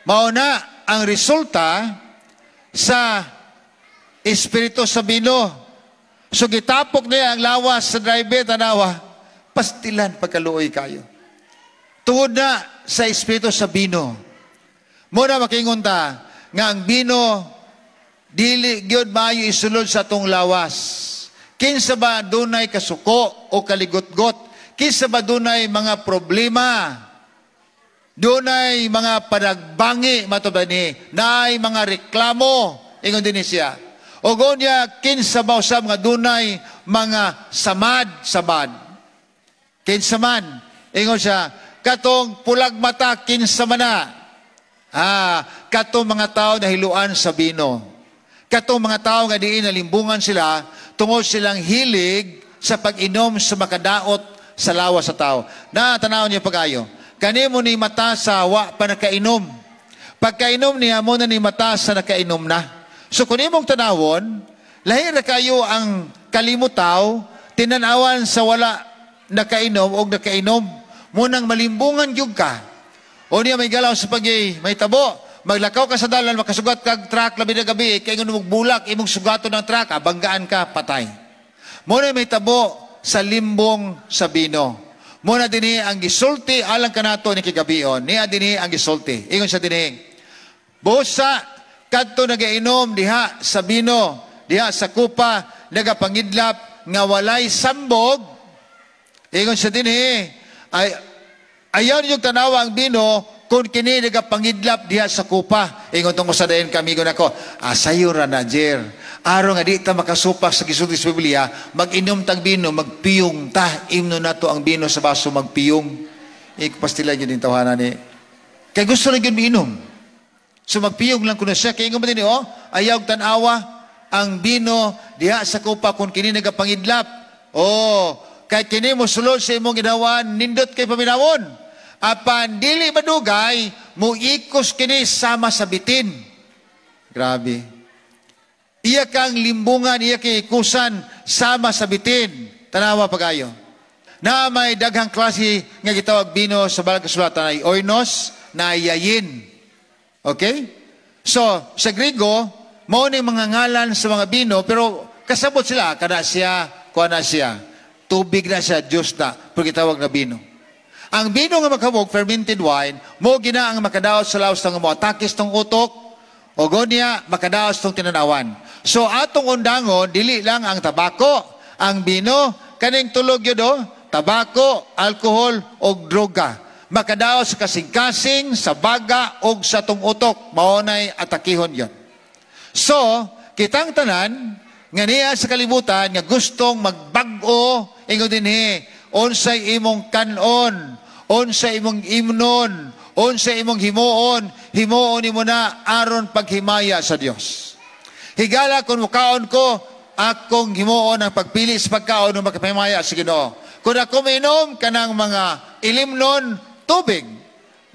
Mao na ang resulta sa espiritu sa bino. So gitapok niya ang lawas sa driver, tanawa. Pastilan pagkaluoy kayo. Tungod na sa espiritu sa bino. Muna makingon ta nga ang bino dili gyud maayo isulod sa atong lawas. Kinsa ba dunay kasuko o kaligotgot? Kinsa ba dunay mga problema? Dunay mga panagbangi matod ni, naay mga reklamo ingon din siya. O niya kinsa ba usab nga dunay mga samad-samad. Kinsa man ingon siya katong pulag mata, kinsa man na. Ah, katong mga tao na hiluan sa bino. Katong mga tao nga diin nalimbungan sila tungod silang hilig sa pag-inom sa makadaot sa lawas sa tao. Na tanaw niyo pagayo. Kanimo ni mata sa wa pa nakainom. Pagkainom niya mo na ni mata sa nakainom na. So kung imong tanawon, lahi ra kayo ang kalimutaw, tinanawan sa wala nakainom o nakainom. Munang malimbungan gyud ka. O niya may galaw sa pagi, may tabo. Maglakaw ka sa dalan, makasugat kag truck labi na gabi, kay ingon mong bulak, imong sugaton ng truck, banggaan ka, patay. Muna may tabo sa limbong sa bino. Muna dinhi ang gisulti alang kanato ni kigabion. Niya dinhi ang gisulti. Ingon siya dinhi. Busa kadto nagainom diha sa bino, diha sa kupa, nagapangidlap nga walay sambog. Ingon siya dinhi, ay ayaw ninyong tanawa ang bino kung kini nagapangidlap diha sa kupa. Ingon tungkol sa dayon kamigo nako, asayo ra na, Jer. Aron nga di ta makasupak sa gisulti sa Biblia, mag-inom tag bino, magpiyong ta, imno nato ang bino sa baso, magpiyong. Ikapastilan yun din tawanan ni. Kay gusto lang yun miinom. So magpiyong lang kuno siya. Kaya ingon ba din, oh, ayaw tanawa ang bino diha sa kupa kung kini nagapangidlap. Oh, kay kini mo sulod sa imong ginawan, nindot kay paminawon. Apan dili madugay, muikos kini sama sa bitin. Grabe. Iya kang limbungan, iya kay ikusan sama sa bitin. Tanawa pagayo. Na may daghang klase nga gitawag bino sa balang kasulatan ay oinos na yayin. Okay? So, sa Grigo, mao ni mga ngalan sa mga bino, pero kasabot sila, kada siya, kuha na siya. Tubig na siya, Diyos na, pero gitawag na bino. Ang bino nga makabog, fermented wine, mo gina ang makadaot sa lawas ng mo, atakis tong utok, o gonya, makadaot tong tinanawan. So, atong undangon, dili lang ang tabako, ang bino, kaning tulog yun do, tabako, alkohol, o droga. Makadaot sa kasing-kasing, sa baga, o sa tong utok. Maonay atakihon yon. So, kitang tanan, nga niya sa kalibutan, nga gustong magbag-o, ingon dinhi, unsay imong kanon, unsay imong imnon, unsay imong himuon, himuon nimo na aron paghimaya sa Dios. Higala kung mukaon ko, akong himuon ang pagpili sa pagkaon ng makapahimaya sa Ginoo. Kung ako mainom kanang mga ilimnon, tubig,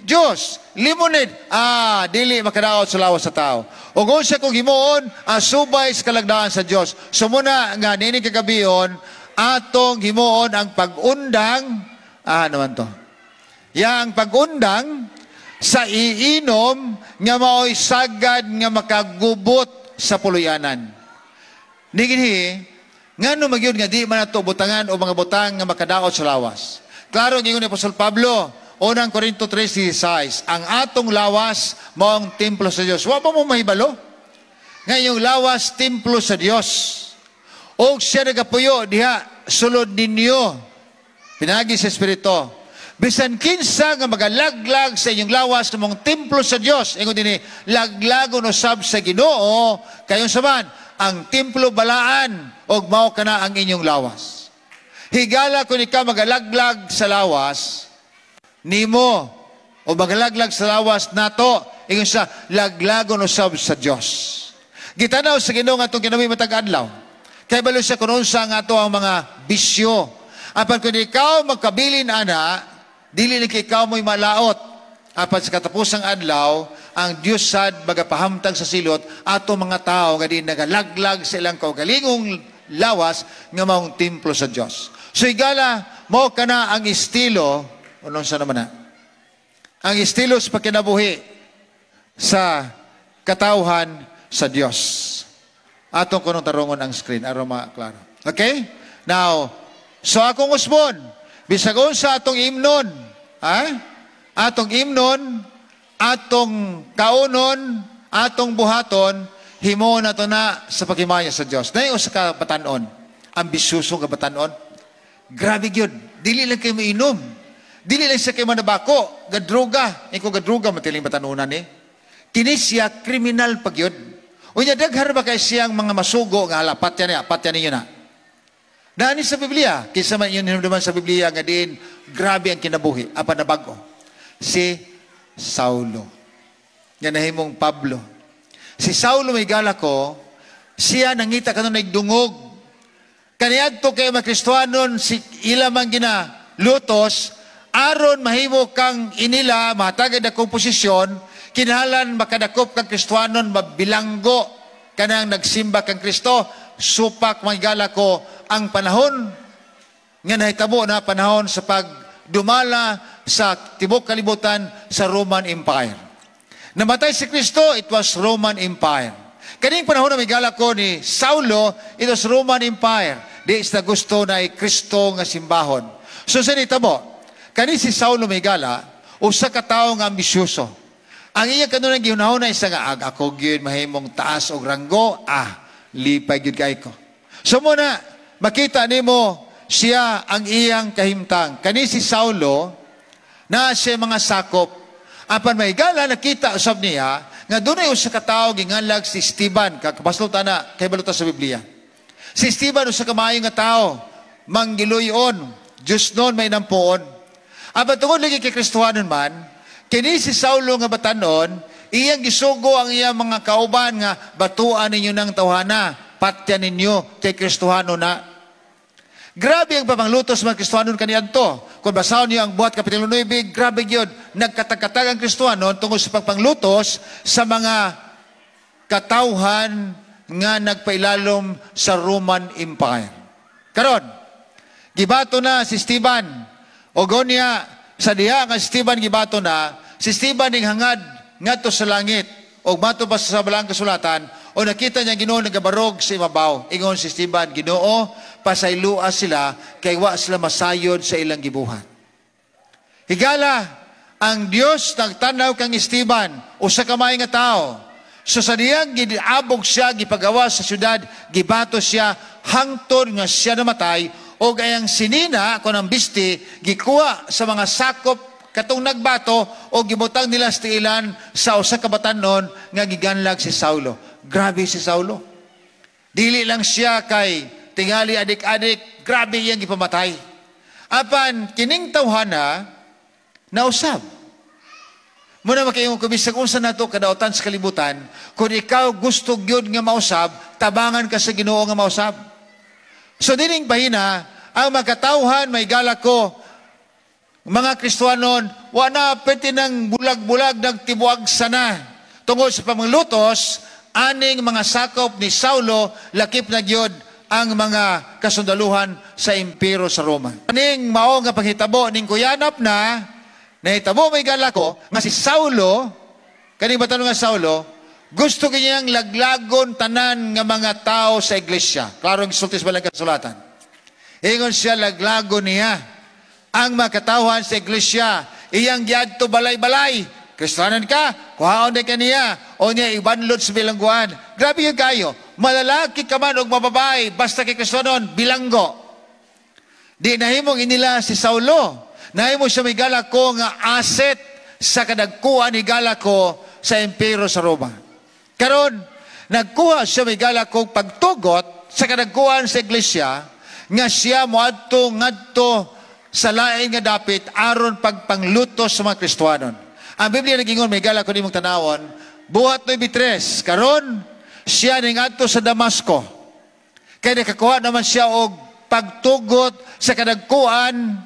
Diyos, limonade, dili makadaot sa lawas sa tao. O kung siya kong himuon, subay sa kalagdaan sa Diyos. So muna nga nini kagabion, atong himuon ang pag-undang, naman to? Ya ang pag-undang sa iinom nga maoy sagad nga makagubot sa puluyanan. Niginhi, ngano magyud nga di man nato butangan o mga butang nga makadaot sa lawas. Klaro ingon ni Apostol Pablo, unang Korinto 3:16, ang atong lawas mao ang templo sa Dios. Wa pa mo mahibalo? Nga inyong lawas templo sa Dios. Og siya nagapuyo diha sulod ninyo. Pinagi sa Espiritu. Bisan kinsa nga magalaglag sa inyong lawas nga mong templo sa Dios. Ingon dinhi, laglagon usab sa Ginoo kayon saman ang templo balaan og mao kana ang inyong lawas. Higala kung ikaw magalaglag sa lawas nimo o magalaglag sa lawas nato, ingon sa laglagon usab sa Dios. Gitanaw sa Ginoo nga atong kinabuhi matag adlaw. Kay balo siya kung unsa nga ato ang mga bisyo. Apan kung ikaw magkabilin ana, dili ni ikaw mo'y malaot. Apan sa katapusang adlaw, ang Dios sad magapahamtang sa silot ato mga tao nga di nagalaglag sa ilang kaugalingong lawas nga maong templo sa Dios. So higala, mao kana ang estilo, unong sa naman na, ang estilo sa pagkinabuhi sa katawhan sa Dios. Atong kunong tarungon ang screen aron maklaro. Okay? Now, so akong usbon, bisag unsa atong imnon, ha? Atong imnon, atong kaunon, atong buhaton, himuon nato na sa paghimaya sa Dios. Nay usa ka batanon, ambisyoso nga batanon. Grabe gyud. Dili lang kay mainom. Dili lang siya kay manabako, gadroga. Iko gadroga matiling batanunan ni. Kini siya kriminal pa gyud. Unya daghan ba kay siyang mga masugo nga hala, patya niya, patya ninyo na. Naani sa Biblia, kinsa man inyong hinumduman sa Biblia nga din grabe ang kinabuhi, apan nabago. Si Saulo. Nga nahimong Pablo. Si Saulo, may gala ko, siya nangita kanon nagdungog. Kaniadto kay mga Kristohanon si ila man gina lutos aron mahimo kang inila mahatagad na komposisyon, kinahanglan makadakop kang Kristohanon, mabilanggo kanang nagsimba kang Kristo. Supak, manggala ko, ang panahon nga nahitabo na panahon sa pagdumala sa tibok kalibutan sa Roman Empire. Namatay si Kristo, it was Roman Empire. Kaning panahon na migala ko ni Saulo, it was Roman Empire. Di is na gusto na Kristo nga simbahon. So sa nitabo, kani si Saulo migala, usa ka tawo nga ambisyoso. Ang iya kanunang gihunahon na isa nga, ag ako gyud mahimong taas og ranggo, lipay gyud kay ko. So muna, makita nimo siya ang iyang kahimtang. Kani si Saulo, na siya mga sakop. Apan may gala, nakita usab niya nga dunay usa ka tawo ginganlag si Esteban. Kakapaslo na kay baluta sa Biblia. Si Esteban usa ka maayo nga tawo, manggiluyon, Diyos nun may nampuon. Apan tungod lagi kay Kristohanon man, kini si Saulo nga batanon, iyang gisugo ang iyang mga kauban nga batuan ninyo ng tawhana, patyan ninyo kay Kristohano na. Grabe ang pamanglutos mga Kristohanon kaniadto. Kung basahon niyo ang Buhat Kapitulo 9, grabe yun. Nagkatagkatag ang Kristohanon tungod sa pagpanglutos sa mga katawhan nga nagpailalom sa Roman Empire. Karon, gibato na si Esteban. O gonya, sa diha nga si Esteban gibato na, si Esteban ning hangad ngadto sa langit. O mato pa sa balang kasulatan, o nakita niya Ginoo nagabarog sa imabaw. Ingon si Esteban, "Ginoo, pasaylua sila kay wa sila masayod sa ilang gibuhat." Higala, ang Dios nagtanaw kang Esteban, usa ka maayo nga tao. So sa diyang giabog siya, gipagawa sa syudad, gibato siya, hangtod nga siya namatay, o gayang sinina, kung ang bisti, gikuha sa mga sakop katong nagbato, o gibutang nila sa tiilan sa usa ka batanon nga giganlag si Saulo. Grabe si Saulo. Dili lang siya kay tingali adik-adik, grabe iyang gipamatay. Apan kining tawhana nausab. Muna makaingon ko, bisag unsa nato kadautan sa kalibutan, kung ikaw gusto gyud nga mausab, tabangan ka sa Ginoo nga mausab. So dining bahina, ang makatawhan may gala ko, mga Kristohanon, wala pwede ng bulag-bulag, nagtibuag sana. Tungod sa pamanglutos, aning mga sakop ni Saulo, lakip na gyud ang mga kasundaluhan sa impero sa Roma. Aning mao nga panghitabo ning kuyanap na, nahitabo may gala ko, nga si Saulo, kaning batanong nga Saulo, gusto kanyang laglagon tanan nga mga tao sa iglesia. Klaro ang sultis balang kasulatan. Ingon siya, laglagon niya ang makatawhan sa iglesia. Iyang giadto balay-balay. Kristohanon ka, kuhaon na kaniya. O niya, ibanlod sa bilangguan. Grabe yung kayo. Malalaki ka man o mababay, basta kay Kristohanon, bilanggo. Di nahimong inila si Saulo. Nahimo siya may gala ko nga asset sa kadagkuan ni gala ko sa impero sa Roma. Karon, nagkuha siya may gala ko pagtugot sa kadagkuan sa iglesia nga siya moadto ngadto sa lain nga dapit aron pagpanglutos sa mga Kristohanon. Ang Biblia nagingon, may gala ko nimong tanawon, Buhat 9:3, karon siya ning adto sa Damasco. Kay nakakuha naman siya og pagtugot sa kadagkuan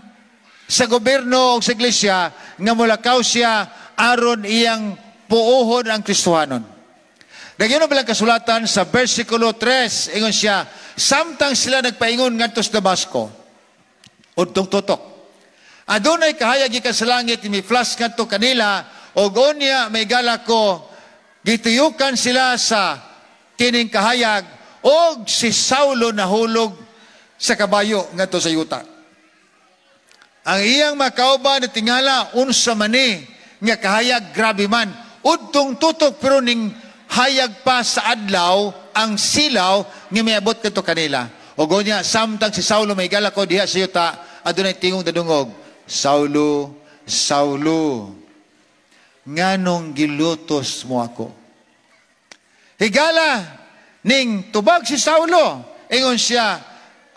sa gobyerno o sa iglesia nga mulakaw siya aron iyang puohon ang Kristohanon. Nagyan ang kasulatan sa versikulo 3, ingon siya, samtang sila nagpaingon ngadto sa Damasco, Udtong tutok. Adunay kahayag gikan sa langit, mi flash ngadto kanila, og unya, mahigala ko, gituyukan sila sa kining kahayag, og si Saulo nahulog sa kabayo ngadto sa yuta. Ang iyang makauban na tingala, unsa man ni nga kahayag, grabe man. Udtong tutok pero ning hayag pa sa adlaw ang silaw nga miabot kadto kanila. Og unya, samtang si Saulo, mahigala ko, diha sa yuta, adunay tingog nadungog, "Saulo, Saulo, nganong gilutos mo ako?" Higala, ning tubag si Saulo. Ingon siya,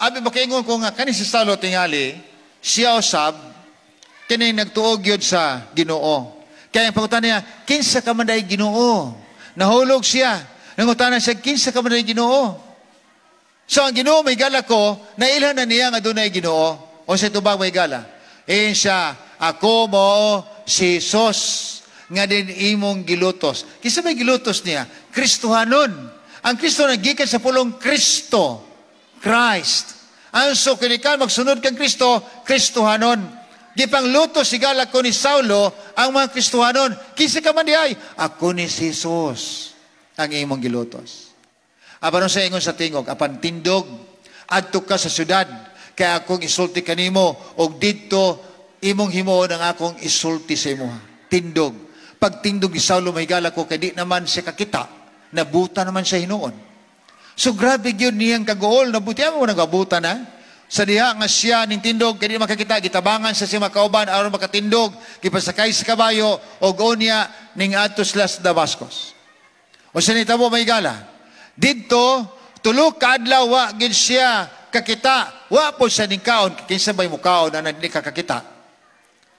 abi makaingon ko nga, kani si Saulo tingali, siya usab, kini nagtuo gyud sa Ginoo. Kaya ang pangutana niya, "Kinsa ka man diay, Ginoo?" Nahulog siya. Nangutana siya, "Kinsa ka man diay, Ginoo?" So ang Ginoo, mahigala ko, nailhan na niya nga dunay Ginoo. O sa tubag, mahigala. Eh siya, "Ako mao si Jesus nga din imong gilutos." Kinsa may gilutos niya? Kristohanon. Ang Kristo nagikan sa pulong Kristo. Christ. Ang so kini ka magsunod kang Kristo, Kristohanon. Gipanglutos, higala ko, ni Saulo ang mga Kristohanon. "Kinsa ka man diay?" "Ako ni si Jesus ang imong gilutos." Apan sa ingon sa tingog, "Apan tindog, adto ka sa syudad, kay akong isulti kanimo, og didto imong himuon ang akong isulti sa imo. Tindog." Pagtindog ni Saulo, mahigala ko, kay di naman siya kakita, nabuta naman siya hinuon. So grabe gyud niyang kaguol, nabuti mo nagabuta na. Sa diha nga siya ning tindog, kay di makakita, gitabangan sa siya makauban aron makatindog, gipasakay sa kabayo, og unya ning adto sila sa Damascus. O sa nitabo, mahigala, didto, 3 ka adlaw wa gid siya kakita, wa po siya ning kaon, kinsa bay mukaon na di ka kakita?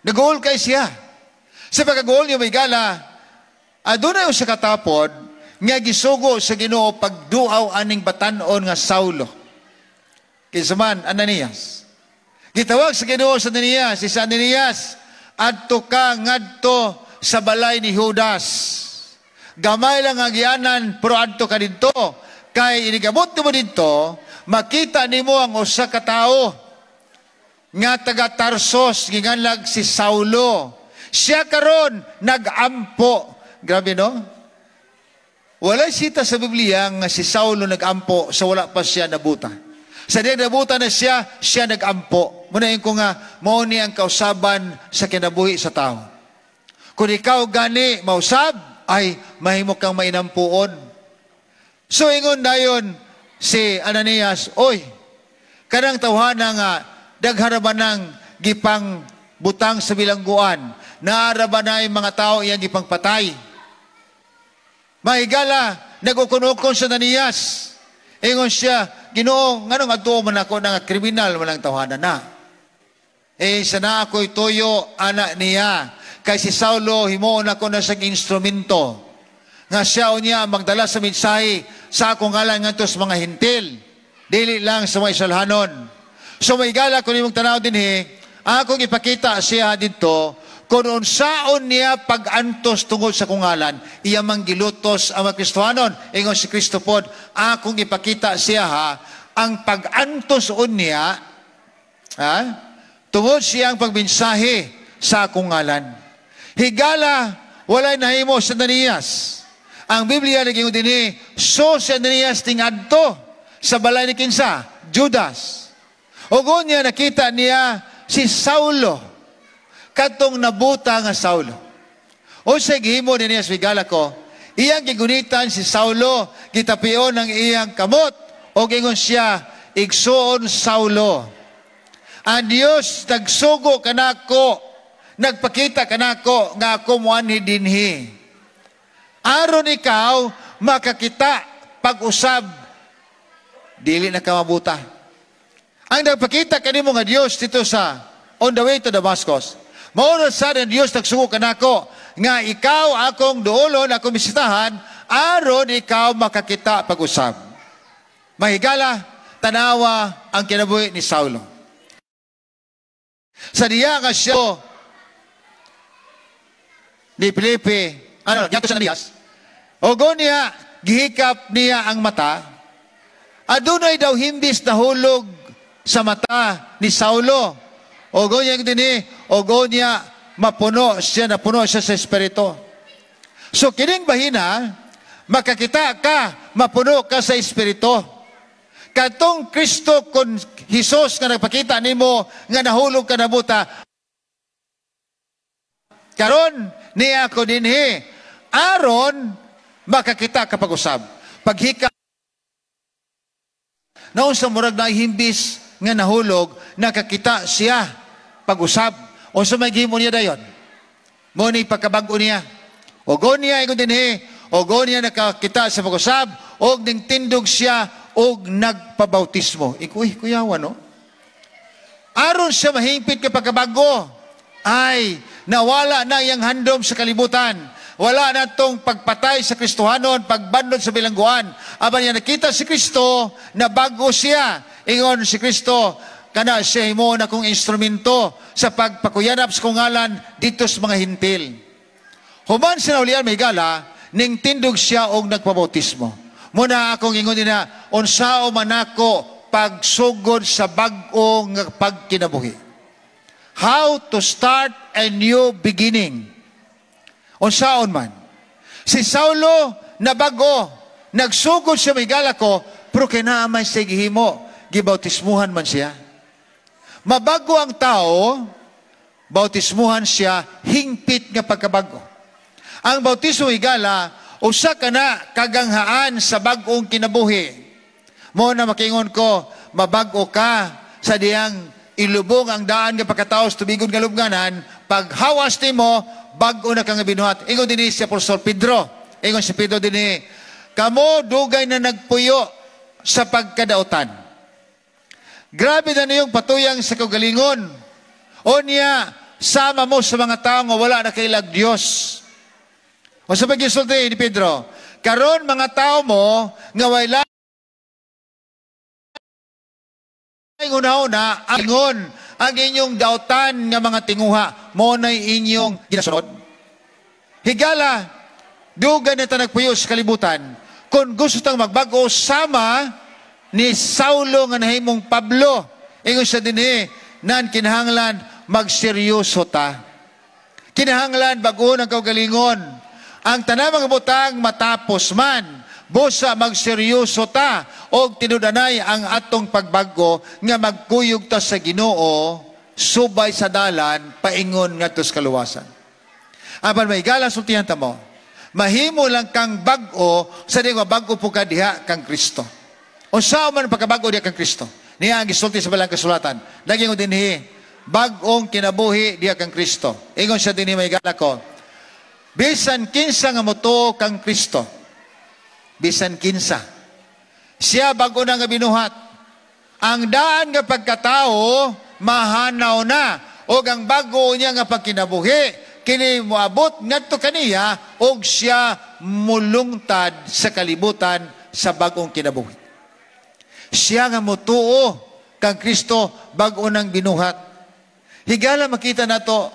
Naguol kay siya. Sa pagkaguol niya, mahigala, adunay usa ka tapod nga gisugo sa Ginoo pagduaw aning batan-on nga Saulo. Kinsa man? Ananias. Gitawag sa Ginoo sa Ananias, si Ananias, "Adto ka ngadto sa balay ni Judas. Gamay lang ang gianan, pero adto ka didto. Kay inigabot mo didto, makita nimo ang usa ka tawo nga taga Tarsos, ginganlag si Saulo. Siya karon nagampo." Grabe, no? Walay sita sa Biblia nga si Saulo nagampo sa wala pa siya nabuta. Sa diya nabuta na siya, siya nagampo. Muna ko nga, mao ni ang kausaban sa kinabuhi sa tao. Kung ikaw gani mausab, ay mahimo kang mainampuon. So ingon dayon si Ananias, "Oy, kanang tawhana nga daghara ba nang gipang butang sa bilangguan, naara ba na yung mga tao iyang gipang patay?" Mahigala, nag-ukon-ukon sa Ananias. Ingon siya, "Ginoo, nganong adto man ako nga kriminal man ang tawhana na?" "Eh, sana ako'y tuyo, anak niya. Kay si Saulo, himuon ako na siyang instrumento nga siya unya magdala sa mensahe sa akong ngalan ngadto sa mga Hentil. Dili lang sa mga Israelhanon." So mahigala, kung imong tanaw dinhi, akong ipakita siya didto kung unsaon niya pag-antos tungod sa akong ngalan, iya mang gilutos ang mga Kristohanon. Ingon si Kristo pod, "Akong ipakita siya ha, ang pag-antos niya, ha, tungod siyang pagmensahe sa akong ngalan." Higala, walay nahimo sa Ananias. Ang Biblia naging dinhi, so si Ananias tingadto sa balay ni kinsa? Judas. Ug niya nakita niya si Saulo, kadtong nabuta nga Saulo. O sa gihimo ni Ananias, higala ko, iyang gigunitan si Saulo, gitapion ang iyang kamot, o ingon siya, "Igsuon Saulo, ang Dios nagsugo kanako, nagpakita kanako nga ako muanhi dinhi. Aron ikaw makakita pag-usab, dili na ka mabuta." Ang nagpakita kanimo nga Dios dito sa on the way to Damascus, mao na sa ang Dios nagsugo kanako nga ikaw akong duolon, akong bisitahan, aron ikaw makakita pag-usab. Mahigala, tanawa ang kinabuhi ni Saulo. Sa diya nga siya ni Felipe, ano, yato sa Ananias, o niya, gihikap niya ang mata, adunay daw himbis nahulog sa mata ni Saulo. Og unya dinhi, og unya mapuno siya, napuno siya sa Espiritu. So kining bahina, makakita ka, mapuno ka sa Espiritu. Katong Kristo kon Hesus nga nagpakita nimo nga nahulog ka na buta, karon niya ko dinhi aron makakita ka pag-usab. Paghika naunsa murag nahimbis nga nahulog, nakakita siya pag-usab. Unsa may gihimo niya dayon? Mo ni pagkabag-o niya. Og niya ingon dinhi, og niya nakakita sa pag-usab, og ning tindog siya og nagpabautismo. Ikuy, kuyawa, no? Aron siya mahingpit ka pagkabago, ay nawala na iyang handom sa kalibutan. Wala na tong pagpatay sa Kristohanon, pagbanlod sa bilangguan. Apan niya nakita si Kristo, na bago siya. Ingon si Kristo, kana siya himo na kong instrumento sa pagpakuyanap sa kong ngalan dito sa mga Hintil. Human sinaulian, may gala, ning tindog siya og nagpabautismo. Muna akong ingon na, unsao man ako pagsugod sa bag-o nga pagkinabuhi. How to start a new beginning. Unsaon man. Si Saulo na bago, nagsugod siya, may gala ko, pero kinaamay siya gihimo, gibautismuhan man siya. Mabago ang tao, bautismuhan siya, hingpit nga pagkabago. Ang bautismo, higala, usa ka na kaganghaan sa bag-ong kinabuhi. Mo na makingon ko, mabago ka sa diyang ilubong ang daan nga pagkatao sa tubigon nga lubnganan, paghawas nimo, bag-o na kang binuhat. Ingon dinhi si Apostol Pedro. Ingon si Pedro dinhi, kamo dugay na nagpuyo sa pagkadautan. Grabe na niyong patuyang sa kaugalingon. O niya, sama mo sa mga tao nga wala na kailag Diyos. O sa pag-isulti ni Pedro, karon mga tao mo nga wala una-una, ang ang inyong dautan nga mga tinguha, mo na'y inyong ginasunod. Higala, dugay na ta nagpuyo sa kalibutan, kung gusto tang magbago sama ni Saulo nga nahimong Pablo, ingon siya dinhi, nan kinahanglan magseryoso ta. Kinahanglan bag-o ng kaugalingon. Ang tanang mga butang matapos man, busa magseryoso ta og tinud-anay ang atong pagbago nga magkuyog ta sa Ginoo subay sa dalan paingon ngadto sa kaluwasan. Apan may gala sultihan ta mo, mahimo lang kang bag-o sa di bag-o po ka diha kang Kristo. Unsa man pagkabag-o diha kang Kristo? Niya ang gisulti sa balang kasulatan. Naging dinhi, bag-ong kinabuhi diha kang Kristo. Ingon siya dinhi, may gala ko, bisan kinsa nga motuo kang Kristo, bisan kinsa, siya bago na nga binuhat. Ang daan nga pagkatao, mahanaw na, og ang bago niya nga pagkinabuhi, kini moabot ngadto kaniya, og siya mulungtad sa kalibutan sa bag-ong kinabuhi. Siya nga motuo kang Kristo, bag-o nang binuhat. Higala makita nato,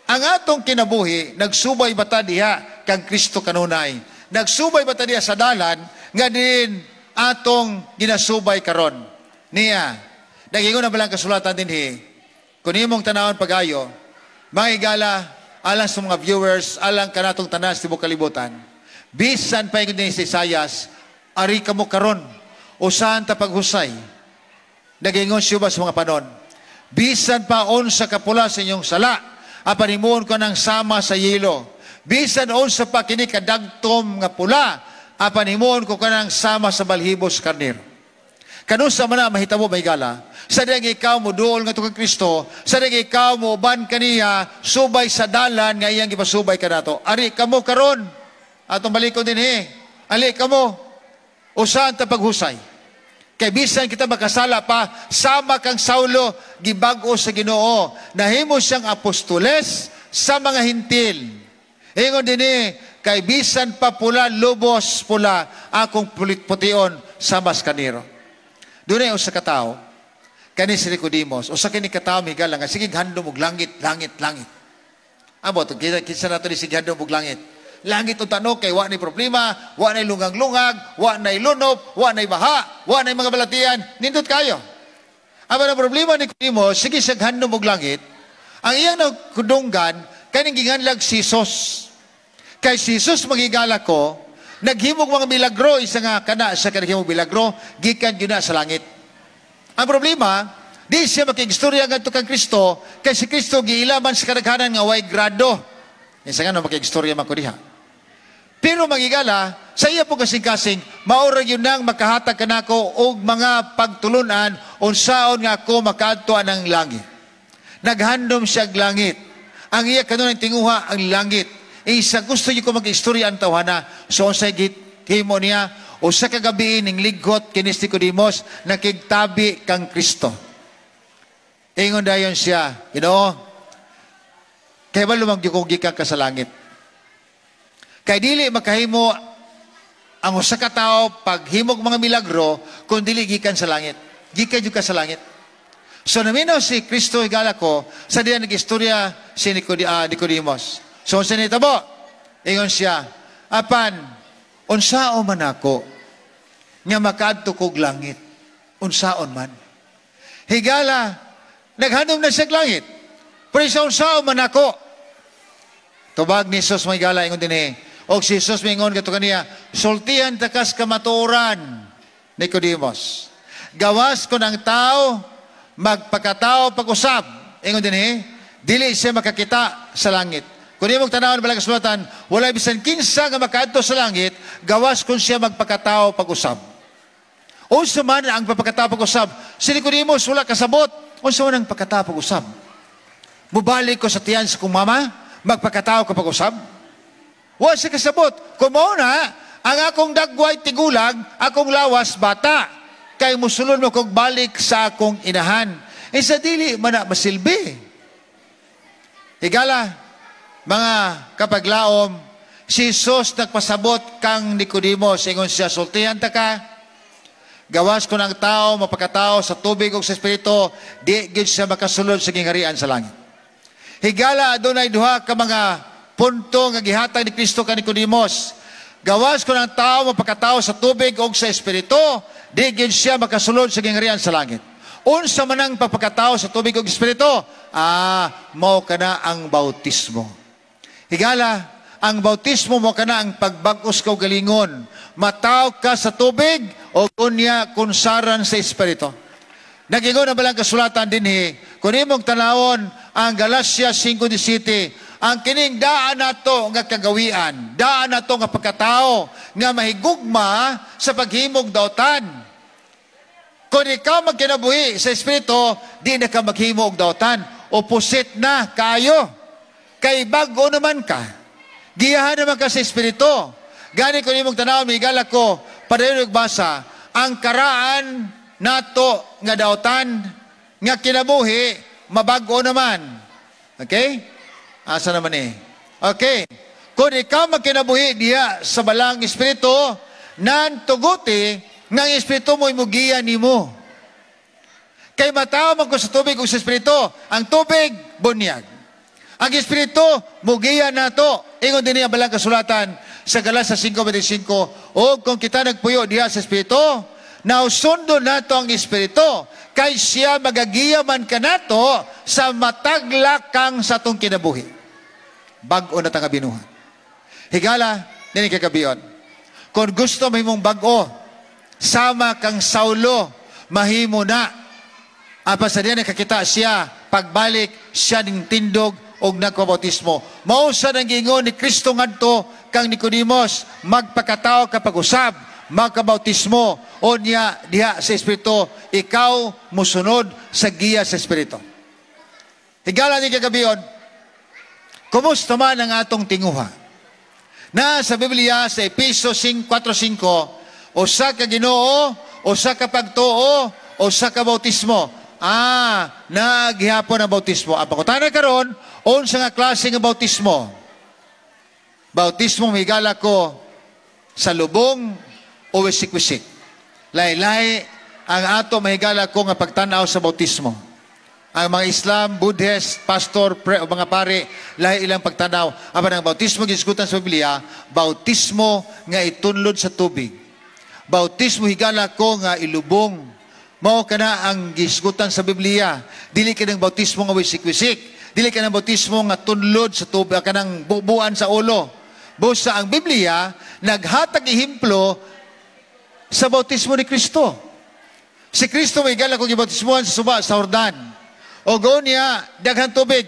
ang atong kinabuhi, nagsubay bata diha kang Kristo kanunay. Nagsubay bata diha sa dalan, nga din atong ginasubay karon. Niya, nagingon na balang kasulatan dinhi, kung imong tanawon pagayo, mga higala, alang sa mga viewers, alang kanatong tanan sa tibok kalibutan, bisan pa ingon din si Isayas, ari kamo karon, usahan ta paghusay. Nagingon siya ba sa mga panon, bisan pa unsa kapula sa inyong sala, apan himuon ko ng sama sa yelo. Bisan unsa pa kini kadagtom nga pula, apan himuon ko kanang sama sa balhibos karnero. Kanusa man na mahitabo, may gala, sa diyang ikaw mo duol nga kang Kristo, sa diyang ikaw mo uban kaniya, subay sa dalan nga iyang gipasubay kanato. Ari kamo karon, atong balikon dinhi, ali kamo, usahan ta paghusay. Kay bisan kita makasala pa, sama kang Saulo, gibag-o sa Ginoo. Nahimo siyang apostoles sa mga Hintil. Ingon dinhi, kay bisan pa pula, lubos pula, akong pution sa mas kaniro. Doon ay usa ka tawo, kani si Nicodemos, usa kini ka tawo, higala nga sige handom og langit, langit, langit. Amo to kita kinsa nato ni sige handom og langit. Langit unta no kay wa ni problema, wa nay lungang-lungag, wa nay lunop, wa nay baha, wa nay mga balatian, nindot kayo. Apan ang problema ni Nicodemos, sige siya handom og langit, ang iyang nakudunggan, kaning ginganlag si Jesus. Kay si Jesus, manghigala ko, naghimog mga milagro, isa nga kana siya ka naghimog milagro, gikan gyud na sa langit. Ang problema, di siya makigstorya ngadto kang Kristo, kay si Kristo giilaman sa kadaghanan nga way grado. Isa nga no makigstorya man ko diha. Pero manghigala, sa iya po kasing-kasing, maura yun nang makahatag kanako og mga pagtulunan unsaon nga ako makaadto ang langit. Naghandom siya og langit. Ang iya kanunang tinguha ang langit. Isa gusto niyo ko mag-istorya ang tawhana. So unsay himo niya, usa ka gabi ning ligot kinis Nicodemos, nakigtabi kang Kristo. Ingon dayon siya, "Ginoo, kay balo man gyud kong gikan ka sa langit. Kay dili makahimo ang usa ka tawo paghimog mga milagro kung dili gikan sa langit. Gikan jud ka sa langit." So naminaw si Kristo, higala ko, sa diya nag-istorya si Nicodemos. So unsa nitabo? Ingon siya, "Apan unsaon man ako nga makaadto kog langit? Unsaon man?" Higala, naghandom na siya og langit. Pero siya, "Unsaon man ako?" Tubag ni Jesus, manghigala, ingon dinhi. Og si Jesus mingon kato kaniya, "Sultihan takas kamatuoran, Nicodemos. Gawas kon ang tao magpakatao pag-usab," ingon dinhi, "dili siya makakita sa langit." Kung imong tanawon balang kasulatan, wala bisan kinsa nga makaadto sa langit, gawas kung siya magpakatao pag-usab. Unsa man ang pagpakatao pag-usab? Si Nicodemus wala kasabot. Unsa man ang pagkatao pag-usab? Mubalik ko sa tiyan sa kong mama, magpakatao ka pag-usab? Wa siya kasabot. Kung mao na, ang akong dagway tigulang, akong lawas bata. Kay musulod mo kog balik sa akong inahan. Eh sa dili man na masilbi. Higala, mga kapaglaom, si Jesus nagpasabot kang Nicodemos, ingon siya, "Sultihan ta ka, gawas kon ang tao mapakatao sa tubig ug sa Espiritu, di gyud siya makasulod sa gingharian sa langit." Higala, adunay duha ka mga punto nga gihatag ni Kristo ka Nicodemos. Gawas kon ang tao mapakatao sa tubig ug sa Espiritu, di gyud siya makasulod sa gingharian sa langit. Unsa man ang pagpakatao sa tubig ug Espiritu? Ah, mao kana ang bautismo. Higala, ang bautismo mo kana ang pagbag-os kaugalingon. Mataw ka sa tubig o unya kunsaran sa Espiritu. Nagingon ang balang kasulatan dinhi, kung imong tanawon ang Galatia 5:17, ang kining daan nato nga kagawian, daan nato nga pagkatao, nga mahigugma sa paghimog dautan. Kung ikaw magkinabuhi sa Espiritu, di na ka maghimo og dautan. Opposite na kayo. Kay bag-o naman ka. Giyahan naman ka sa Espiritu. Gani kung imong tanawon, migala ko, padayon basa, ang karaan nato nga dautan, nga kinabuhi, mabag-o naman. Okay? Asa naman eh? Okay. Kung ikaw magkinabuhi diya sa balang Espiritu, nan tuguti nga ang Espiritu mo'y mugiya nimo. Kay matawo man ko sa tubig ug sa Espiritu. Ang tubig, bunyag. Ang Espiritu, mugiya nato. Ingon din ang balang kasulatan sa Galatia 5:25, o kung kita nagpuyo diha sa Espiritu, nausundo nato ang Espiritu, kay siya magagiya man kanato sa matag lakang sa atong kinabuhi. Bag-o na tanga binuhat. Higala, nini kagabion. Kung gusto mo mong bag-o, sama kang Saulo, mahimo na. Apan sa diya nakakita siya, pagbalik siya ning tindog og nagpabautismo. Mao sa nang giingon ni Kristo ngadto kang Nicodemos, magpakatao ka pag-usab, magkabautismo, o niya diha sa Espiritu, ikaw musunod sa giya sa Espiritu. Higala ni kagabion, kumusta man ang atong tinguha? Na sa Biblia, sa Epeso 4:5, usa ka Ginoo, usa ka pagtuo, usa ka bautismo. Ah, naghihapon ang bautismo. Ang pangutana karon, unsa nga klase nga bautismo? Bautismo, migala ko, sa lubong o wisik-wisik. Lahi-lahi ang ato, mahigala ko, nga pagtanaw sa bautismo. Ang mga Islam, Buddhist, pastor, pre, o mga pare, lahi ilang pagtanaw. Apan ang bautismo gisgutan sa Biblia, bautismo nga itunlod sa tubig. Bautismo, higala ko, nga ilubong. Mao kana ang gisgutan sa Biblia. Dili kanang bautismo nga wisik-wisik. Dili kanang bautismo nga tunlod sa tubig, kanang bubuan sa ulo. Busa ang Biblia naghatag ehemplo sa bautismo ni Kristo. Si Kristo may gala kung gibautismuhan sa suba sa Jordan. O niya daghan tubig.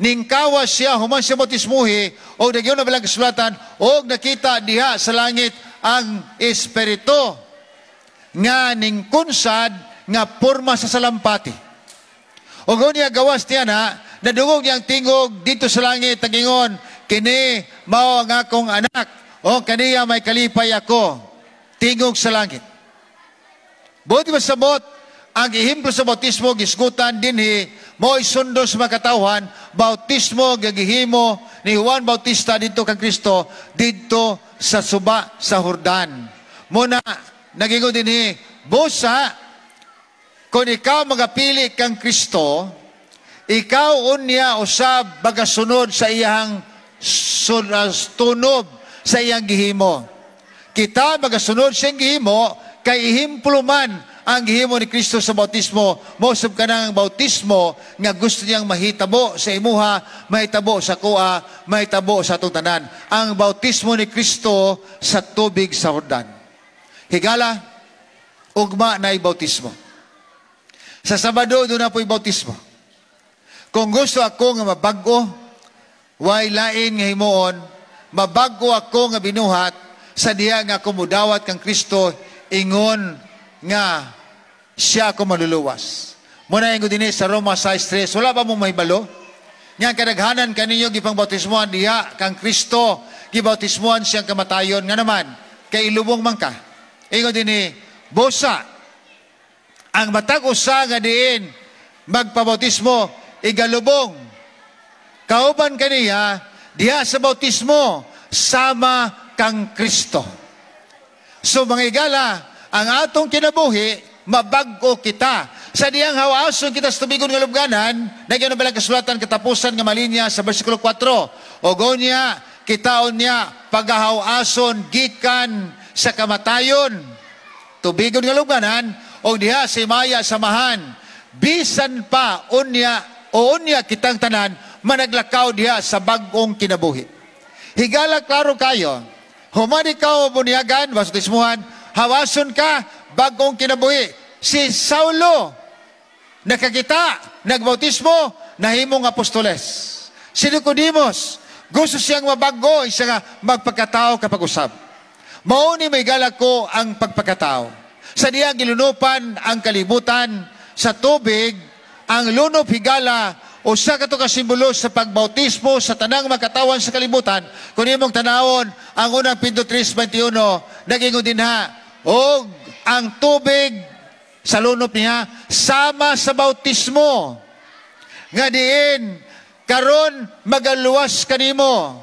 Ningkawas siya human siya bautismuhi o nagyon na balang kasulatan og nakita diha sa langit ang Espiritu nga ningkunsad nga porma sa salampati. O niya gawas niya na nadungog niya ang tingog dito sa langit tagingon, "Kini mao ang akong anak o kaniya may kalipay ako." Tingog sa langit. Buot masabot, ang ehemplo sa bautismo gisgutan dinhi mo isundo sa mga katawhan, bautismo gagihimo ni Juan Bautista didto kang Kristo didto sa suba sa Jordan. Muna nagingon dinhi, busa kung ikaw magapili kang Kristo, ikaw unya usab magasunod sa iyang tunob, sa iyang gihimo. Kita magasunod sa iyang gihimo kay ehemplo man ang gihimo ni Kristo sa bautismo, mosab ka ng bautismo nga gusto niyang mahitabo sa imuha, mahitabo sa kuha, mahitabo sa atong tanan. Ang bautismo ni Kristo sa tubig sa Jordan. Higala, ugma na bautismo. Sa Sabado, doon na po'y bautismo. Kung gusto ako nga mabag-o, way lain nga himuon, mabag-o ako nga binuhat, sa diha nga ako mudawat kang Kristo, ingon nga siya ako maluluwas. Muna ingon dinhi sa Roma 6:3, wala ba mong mahibalo nga kadaghanan kaninyo gipang bautismohan diha kang Kristo, gibautismohan siyang kamatayon? Nga naman, kay ilubong man ka. Ingon dinhi, busa ang matag usa nga diin magpabautismo igalubong kauban kaniya diha sa bautismo sama kang Kristo. So mga igala, ang atong kinabuhi, mabag-o kita. Sa diyang hawason kita sa tubigon nga lubganan, nagyan na balang kasulatan katapusan nga malinya sa versikulo 4. O niya, kitaon niya, pagahawason gikan sa kamatayon. Tubigon nga lubganan, o diha si Maya samahan. Bisan pa unya o unya kitang tanan managlakaw diha sa bag-ong kinabuhi. Higala, klaro kayo. Human ikaw bunyagan, bautismuhan, hawason ka, bagong kinabuhi. Si Saulo, nakakita, nagbautismo, nahimong apostoles. Si Nicodemus, gusto siyang mabago, isa nga magpagkatao kapag usab. Mao ni may ko ang pagpagkatao. Sa diyang gilunupan ang kalibutan sa tubig, ang lunop, higala, usa kato ka simbolo sa pagbautismo sa tanang makatawan sa kalibutan. Kung imong tanawon ang unang Pedro 3:21, nagingon dinha, og ang tubig sa lunop niya sama sa bautismo nga diin karon magaluwas kanimo.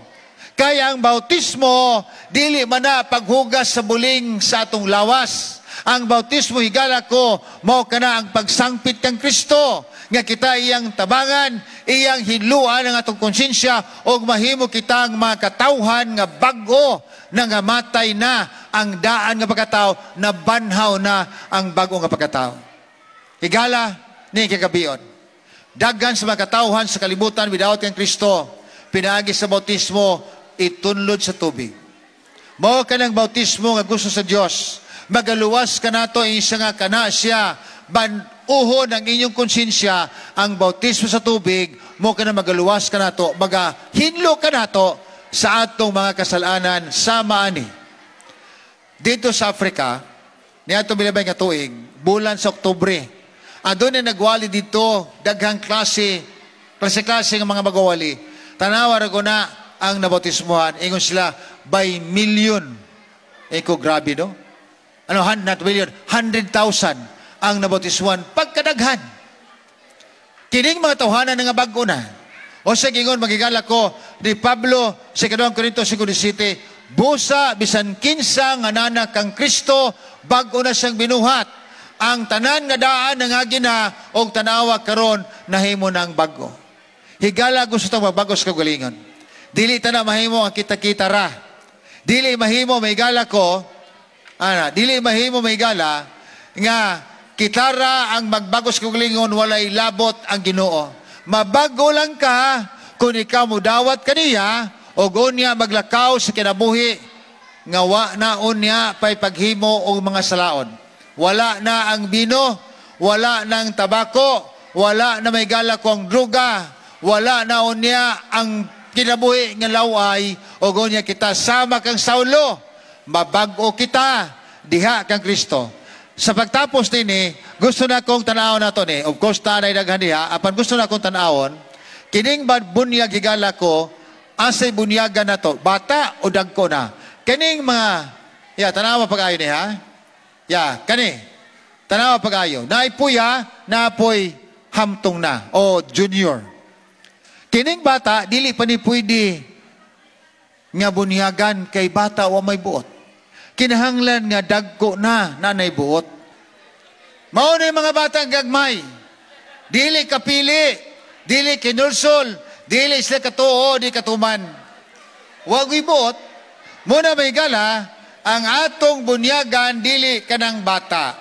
Kaya ang bautismo dili man na paghugas sa buling sa atong lawas. Ang bautismo, higala ko, mao kana ang pagsangpit kang Kristo nga kita iyang tabangan, iyang hinluan ang atong konsensya ug mahimo kitang mga katawhan nga bag-o na nga matay na ang daan nga pagkatao, na banhaw na ang bag-o nga pagkatao. Higala ni kagabion. Daghan sa mga katawhan sa kalibutan without kang Kristo, pinaagi sa bautismo, itunlod sa tubig. Mao kanang bautismo nga gusto sa Dios. Magaluwas ka nato isa nga kana siya ban-uhon ang inyong konsensya. Ang bautismo sa tubig mo kana magaluwas ka nato, magahinlo ka nato sa atong mga kasalanan sama ani. Dito sa Africa, niadto bilabay nga tuig, bulan sa Oktubre, aduna nagwali dito, daghang klase, klase-klase ng mga magwawali. Tanawa ra ko na ang nabautismuhan, ingon sila by million. Eko grabe, no? Ano, not million, 100,000 ang nabautismuhan pagkadaghan. Kining mga tawhanan nga bag-o na. O sa gingon magigala ko ni Pablo sa 2 Korinto 5:17, busa bisan kinsa nga nana kang Kristo, bag-o na siyang binuhat. Ang tanan nga daan nangagi na og tanawa karon nahimo na ang bag-o. Higala, gusto tang magbag-o sa kaugalingon. Dili ta na mahimo ang kita-kita ra. Dili mahimo, mahigala ko, ana, dili mahimo, mahigala, nga Kitara ang magbagos kaugalingon, walay labot ang Ginoo. Mabago lang ka kung ikaw mudawat kaniya o unya maglakaw sa kinabuhi nga wa na unya pay paghimo og mga salaon. Wala na ang bino, wala na ang tabako, wala na, mahigala ko, ang druga, wala na unya ang kinabuhi nga laway o unya kita sama kang Saulo, mabag-o kita diha kang Kristo. Sa pagtapos nini, gusto na kong tanawon nato ni. Of course, tanay daghan diha, apan gusto na kong tanawon, kining bad bunyag, higala ko, asay bunyagan na to, bata o dagko na. Kining mga, ya, tanawa pag-ayo ni ha? Ya, kani, tanawa pag-ayo. Naipuya, napoy hamtong na, o junior. Kining bata, dili pa ni pwede nga bunyagan kay bata wa may buot. Kinahanglan nga dagko na nanay buot. Mao na yung mga batang gagmay. Dili kapili, dili kinulsol, dili sila katuo, di katuman. Wag buot. Muna may gala, ang atong bunyagan dili kanang bata,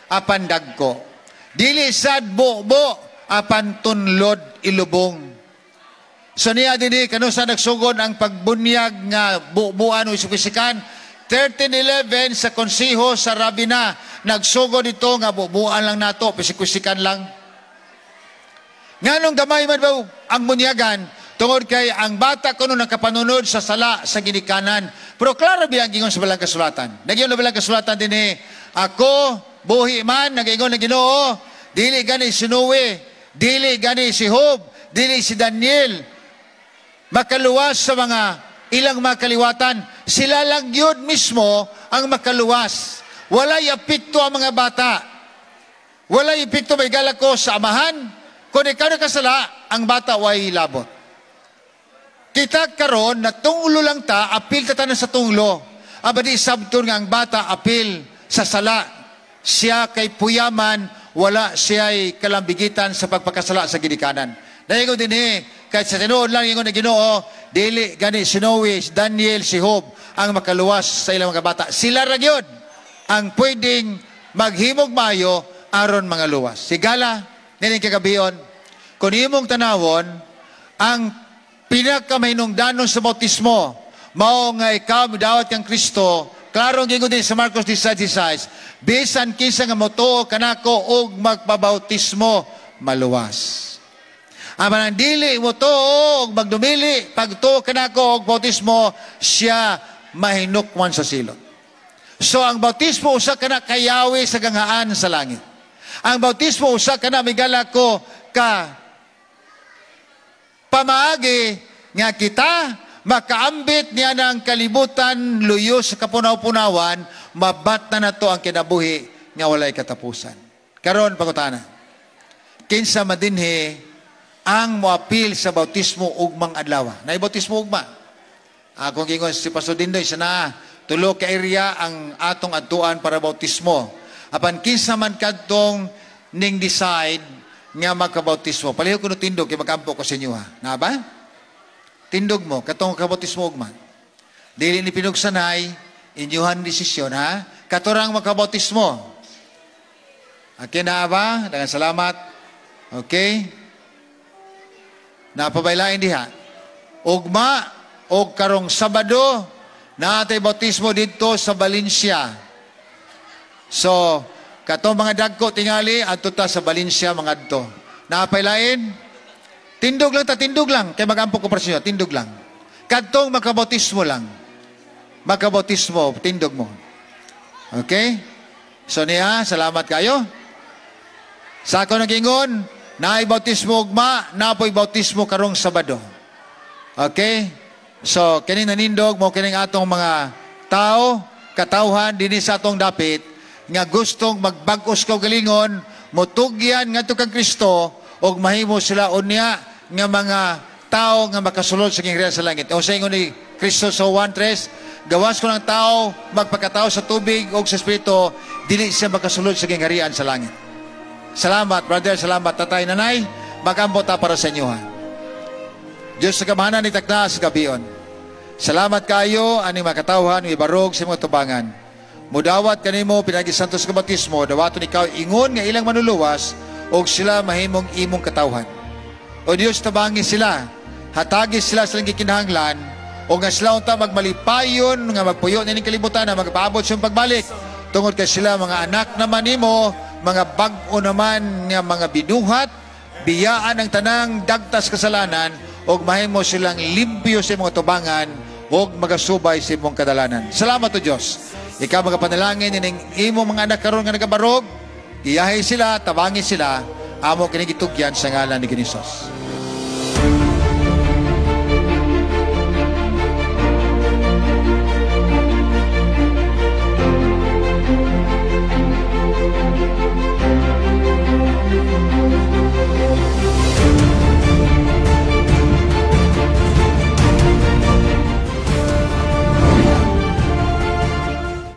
apan dagko. Dili sad bo-bo, apan tunlod ilubong. So niya dinhi kanu sa nagsugod ang pagbunyag nga bubuan o isipisikan? 1311 sa konseho sa Rabina, nagsugod ito nga bubuan lang nato, pisik-pisikan lang. Nganong gamay man ba ang bunyagan? Tungod kay ang bata kuno nakapanunod sa sala sa ginikanan. Pero klaro biya ang gingon sa balang kasulatan. Nagyon na balang kasulatan dinhi, "Ako buhi man," nagaingon ng Ginoo, "dili gani si Noe, dili gani si Job, dili si Daniel makaluwas sa mga ilang mga kaliwatan. Sila lang yun mismo ang makaluwas." Walay apekto ang mga bata. Walay epekto, may ko, sa amahan. Kung ikaw nakasala, ang bata way labot. Kita karon na tunglo lang ta, apil ta tanan sa tunglo. Aba di sabton nga ang bata apil sa sala. Siya kay puyaman, wala siya'y kalambigitan sa pagpakasala sa ginikanan. Dahil ko din eh, kahit sa tinuod lang ingon na Ginoo, dili gani si Noe, si Daniel, si Job ang makaluwas sa ilang mga bata. Sila ra gyud ang pwedeng maghimog mayo aron mga luwas. Sigala, nining kagabion, kung imong tanawon, ang pinakamahinungdanon sa bautismo, mao nga ikaw midawat kang Kristo. Klaro ang gingon din sa Marcos 16:16, "Bisan kinsa nga motuo kanako og magpabautismo, maluwas. Apan ang dili motuo og magdumili pagtuo kanako og bautismo, siya mahinukman sa silot." So ang bautismo usa kana kayawi sa ganghaan sa langit. Ang bautismo usa kana, migala ko, ka pamaagi nga kita makaambit niya ng kalibutan luyo sa kapunaw-punawan, mabat na nato ang kinabuhi nga walay katapusan. Karon pangutana. Kinsa madinhi ang moapil sa bautismo ugmang adlaw? Nay bautismo ugma. Akong gingon si Pastor Dindoy sa naa tulo ka area ang atong adtuan para bautismo. Apan kinsa man kadtong ning decide nga magkabautismo? Palihog kuno tindog kay magampo ko sa inyo ha. Na ba? Tindog mo katong kabautismo ugma. Dili ni pinugsanay, inyuhan desisyon ha. Katurang makabautismo. Okay na ba? Daghang salamat. Okay? Napabaylain diha. Ugma o karong Sabado, naatay bautismo dito sa Valencia. So, katong mga dagko tingali adto ta sa Valencia mga adto. Napaylain? Tindog lang ta, tindog lang kay magampo ko para sa inyo, tindog lang. Kadtong makabautismo lang. Makabautismo, tindog mo. Okay? So niya, salamat kayo. Sa ako nagingon, naay bautismo ugma, napoy bautismo karong Sabado. Okay? So, kining nanindog mo kining atong mga tao, katawhan dinhi sa atong dapit nga gustong magbag-os kaugalingon, motugyan ngadto kang Kristo ug mahimo sila unya nga mga tao nga makasulod sa gingharian sa langit. O sa ingon ni Kristo sa Juan 3, "Gawas kon ang tao magpakatao sa tubig o sa Espiritu, dili siya makasulod sa gingharian sa langit." Salamat, brother. Salamat, tatay, nanay. Magampo ta para sa inyo, ha. Diyos sa kamahanan ni takna sa gabion. Salamat kayo, aning makatawhan, ibarog sa mga tubangan. Mudawat kanimo pinaagi sa santos nga batismo, dawaton ikaw ingon nga ilang manluluwas og sila mahimong imong katawhan. O Dios, tabangi sila, hatagi sila sa ilang gikinahanglan, o nga sila unta magmalipayon nga magpuyo nining kalibutan na magpaabot sa pagbalik. Tungod kay sila mga anak naman nimo, mga bag-o naman nga mga binuhat, biyaan ang tanang dagtas kasalanan, ug mahimo silang limpyo sa imong tubangan ug magasubay sa imong kadalanan. Salamat, O Dios. Ikaw magapanalangin ining imong mga anak karon nga nagabarog, giyahi sila, tabangi sila, amo kini gitugyan sa ngalan ni Jesus.